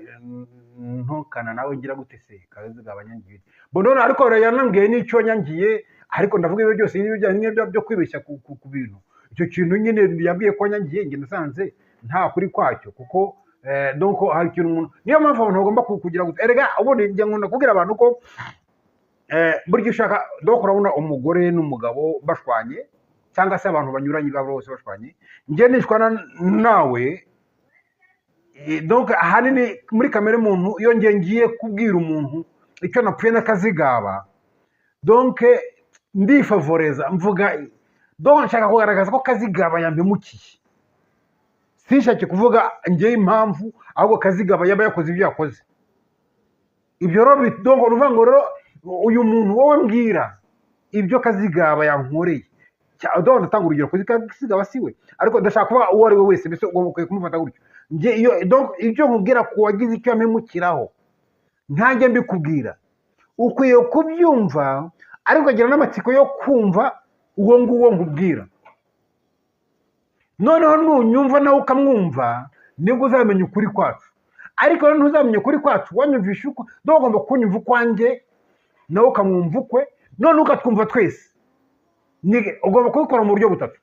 ntukana nawe ngira gute se. Kaziga abanyangiye bo none, ariko yanambwiye n'icyo wanyangiye. Ariko ndavuga ibyo byose ni ibijyanye byo kwibeshya ku bintu. Icyo kintu nyine yabwiye ko wanyangiye, njye nasanze nta kuri kwacyo, kuko donc hari ikintu umuntu, niyo mpamvu abantu bagomba kugira gute. Erega ubundi njye nkunda kubwira abantu ko burya ushaka, donc urabona umugore n'umugabo bashwanye, cyangwa se abantu banyuranye baba bose bashwanye, njye nishwana nawe, donc ahanini muri kamere muntu, iyo njye ngiye kubwira umuntu icyo napfuye n'akazigaba, donc ndifavoreza, mvuga, donc nshaka kugaragaza ko Kazigaba yampemukiye. Sinshake kuvuga njyewe impamvu, ahubwo Kazigaba yaba yakoze ibyo yakoze. Ibyo rero donc uruvuga ngo rero Uyu muntu wowe mbwira ibyo Kazigaba yankoreye, ndabona atanga urugero kuri Kazigaba, si we, ariko ndashaka kuba uwo ari we wese, mbese ugomba ukwiye kumufata gutyo. Njye iyo, donc, ibyo nkubwira ku wagize icyo ampemukiraho, ntanjye mbikubwira, ukwiye kubyumva, ariko ukagira n'amatsiko yo kumva uwo nguwo nkubwira. Noneho nunyumva nawe ukamwumva, nibwo uzamenya ukuri kwacu. Ariko rero ntuzamenya ukuri kwacu wanyumvisha uko, donc ugomba kunyumva ukwanjye, nawe ukamwumva ukwe, none ukatwumva twese. Ugomba kubikora mu buryo butatu: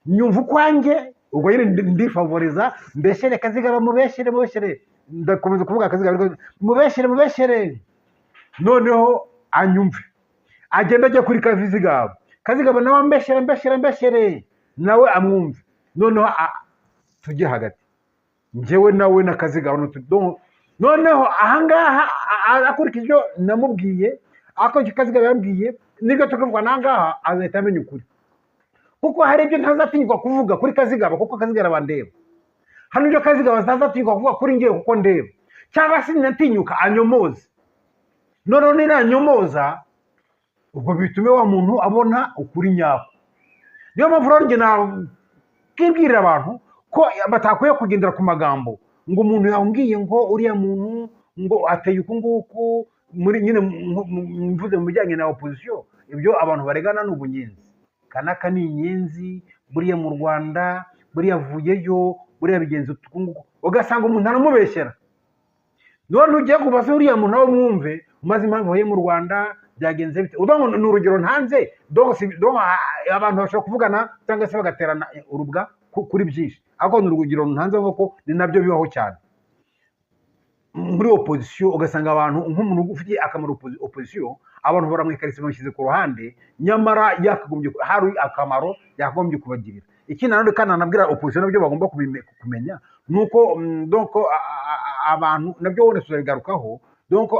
nyumva ukwanjye, ubwo nyine ndifavoriza, mbeshere Kazigaba, mubeshere, mubeshere, ndakomeza kuvuga Kazigaba, ariko mubeshere, mubeshere, noneho anyumve, agenda ajya kuri Kazigaba, Kazigaba nawe ambeshere, mbeshere, mbeshere, nawe amwumve, noneho tujye hagati, njyewe nawe na Kazigaba. Noneho ahangaha akurikije ibyo namubwiye, akurikije Kazigaba yambwiye, nibyo tukavuga n'ahangaha, azahita amenya ukuri, kuko hari ibyo ntazatinyuka kuvuga kuri Kazigaba, kuko Kazigaba bandeba. Hano ibyo Kazigaba atazatinyuka kuvuga kuri njyewe, kuko ndeba, cyangwa se natinyuka anyomoze. Noneho ninanyomoza, ubwo bitume wa muntu abona ukuri nyako. Niyo mpamvu rero njye nakibwirira abantu ko batakwiye kugendera ku magambo, ngo umuntu yambwiye, ngo uriya muntu ngo ateye uku nguku. Muri nyine mvuze mu bijyanye na opposition, ibyo abantu baregana ni ubunyenzi, kanaka ni inyenzi, buriya mu Rwanda, buriya avuyeyo, buriya bigenze uku nguku, ugasanga umuntu aramubeshyera. None ugiye kubaza uriya muntu nawe mwumve, umaze impamvu avuye mu Rwanda, byagenze bite? Uvuga ngo ni urugero ntanze. Donc abantu bashobora kuvugana cyangwa se bagaterana urubwa kuri byinshi, ariko ni urugero ntanze, kuko ni nabyo bibaho cyane muri opposition, ugasanga abantu, nk'umuntu ufitiye akamaro opposition, abantu baramwikarisa, bamushyize ku ruhande, nyamara yakagombye, hari akamaro yakagombye kubagirira. Ikindi nanone kandi nanabwira opposition, nabyo bagomba kumenya, ni uko donc abantu nabyo wenda tuzabigarukaho. Donc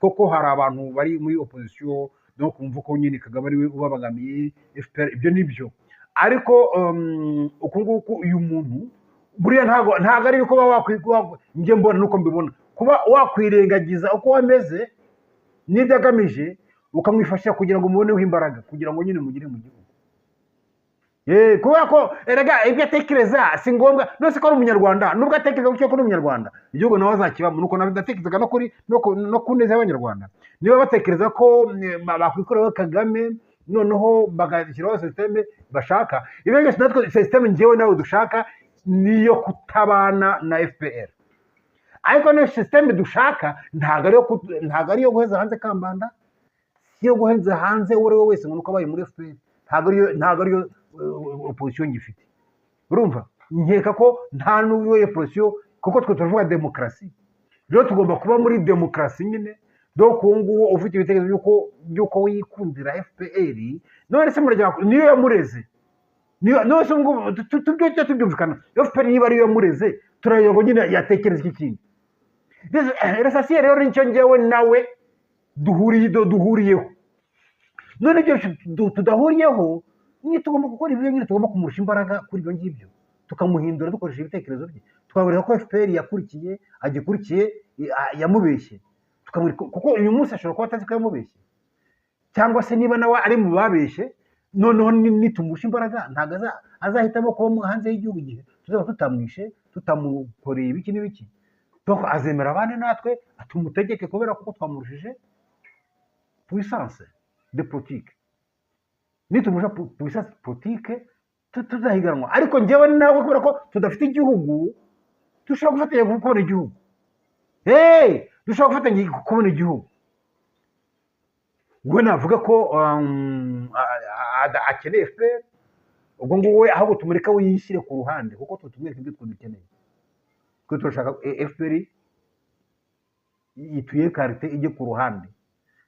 koko hari abantu bari muri opposition, donc bumva ko nyine Kagame ari we ubabangamiye, FPR, ibyo ni byo. Ariko uku nguku uyu muntu buriya ntabwo ari kuba njye mbona nuko mbibona, kuba wakwirengagiza uko wameze n'ibyo agamije, ukamwifashisha kugira ngo umuboneho imbaraga, kugira ngo nyine mugire mu gihugu. Kubera ko erega ibyo atekereza si ngombwa. None ko ari umunyarwanda, nubwo atekereza gutyo ko ari umunyarwanda, igihugu nawe azakibamo. Nuko natekerezaga no ku neza y'Abanyarwanda. Niba batekereza ko bakwikuraho Kagame, noneho bagashyiraho système bashaka, ibyo byose, natwe système njyewe nawe dushaka niyo kutabana na FPR. Ariko niyo système dushaka ntabwo ari iyo guheza hanze Kambanda, si iyo guheza hanze uwo ari we wese ngo nuko abaye muri FPR. Ntabwo ariyo opposition ngifite. Urumva, nkeka ko nta n'uwo opposition, kuko twe turavuga demokarasi, rero tugomba kuba muri demokarasi nyine. Donc uwo nguwo ufite ibitekerezo by'uko wikundira FPR, none se murajya niyo yamureze, niyo none se ubwo tujye tubyumvikana, FPR niba ariyo yamureze, turareba ngo nyine yatekereza iki kindi. L'essentiel rero nicyo njyewe nawe duhuriyeho. None ibyo tudahuriyeho nyine, tugomba gukora ibyo nyine, tugomba kumurusha imbaraga kuri ibyo ngibyo, tukamuhindura dukoresheje ibitekerezo bye, tukabereka ko FPR yakurikiye, agikurikiye, yamubeshye, tukamwereka, kuko uyu munsi ashobora kuba atazi ko yamubeshye, cyangwa se niba nawe ari mu babeshye, noneho nitumurusha imbaraga, ntabwo azahitamo kuba hanze y'igihugu igihe tuzaba tutamwishe, tutamukoreye ibiki n'ibiki. Donc azemera abane natwe, tumutegeke, kubera ko twamurushije puissance de politique. Nitumurusha puissance politique, tuzahiganwa. Ariko njyewe nawe, kubera ko tudafite igihugu, dushobora gufatanya kubona igihugu. Hey, dushobora gufatanya kubona igihugu. We navuga ko akeneye FPR, ubwo ngubu we ahubwo tumureka we yishyire ku ruhande, kuko twe tumwereka ibyo twe dukeneye. Twe turashaka FPR ituye karite, ijye ku ruhande.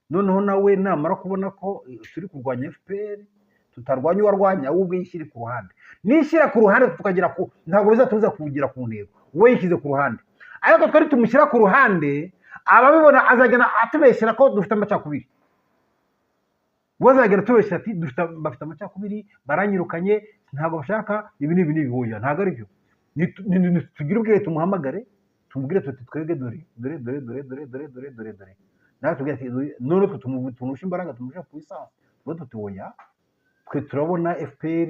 Noneho nawe namara kubona ko turi kurwanya FPR, tutarwanya uwarwanya, we ubwe yishyire ku ruhande. Nishyira ku ruhande tukagera ku, ntabwo bizatubuza kugera ku ntego we yishyize ku ruhande. Ariko twari tumushyira ku ruhande, ababibona azagenda atubeshyera ko dufite amacakubiri. We azagenda atubeshyera ati bafite amacakubiri, baranyirukanye, ntabwo bashaka ibi n'ibi n'ibi. Hoya, ntabwo ari byo. Tugire ubwenge, tumuhamagare, tumubwire tuti: "Twebwe dore dore dore dore dore dore dore dore dore." Natwe tubwira ati none twe tumurusha imbaraga, tumurusha puissance, tuba tuti oya, twe turabona FPR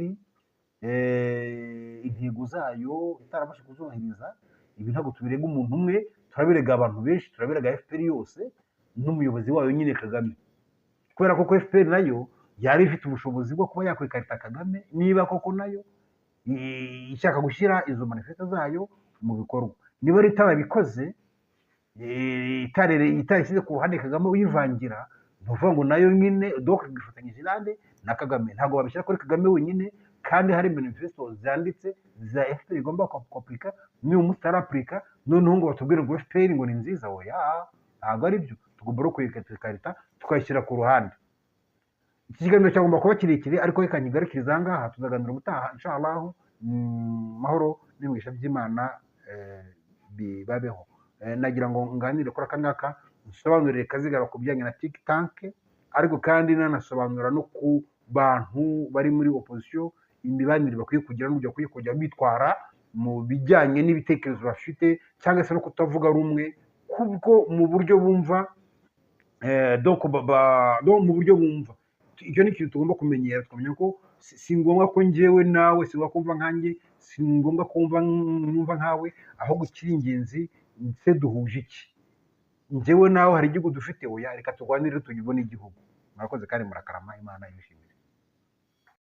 intego zayo itarabasha kuzubahiriza. Ibi ntabwo tubirega umuntu umwe, turabirega abantu benshi, turabirega FPR yose n'umuyobozi wayo nyine Kagame, kubera ko FPR nayo yari ifite ubushobozi bwo kuba yakwikarita Kagame niba koko nayo ishaka gushyira izo manifesto zayo mu bikorwa. Niba rero itarabikoze, itarishyize ku ruhande Kagame uyivangira, ni ukuvuga ngo nayo nyine donc ifatanyije nande? Na Kagame. Ntabwo babishyira kuri Kagame wenyine kandi hari manifesto zanditse za FPR igomba kwapurika. Niba umunsi itarapurika, noneho ngo batubwire ngo FPR ngo ni nziza, oya, ntabwo ari byo. Tugomba no kuyikarita tukayishyira ku ruhande. Iki kiganiro cyagomba kuba kirekire, ariko reka nkigarukirize aha ngaha, tuzaganira ubutaha inshallah. Mahoro n'imigisha by'Imana bibabeho. Nagira ngo nganire kuri aka ngaka, nsobanurire Kazigaba ku bijyanye na think tank, ariko kandi nanasobanura no ku bantu bari muri opposition, imibanire bakwiye kugira n'uburyo bakwiye kujya bitwara mu bijyanye n'ibitekerezo bafite, cyangwa se no kutavuga rumwe kubwo mu buryo bumva, donc donc mu buryo bumva. Icyo ni ikintu tugomba kumenyera, tukamenya ko si ngombwa ko njyewe nawe, si ngombwa kumva nkanjye, si ngombwa kumva numva nkawe, ahubwo ikiri ingenzi se duhuje iki? Njyewe nawe hari igihugu dufite? Oya, reka turwanire tugibone igihugu. Murakoze kandi murakarama, Imana ibishimire.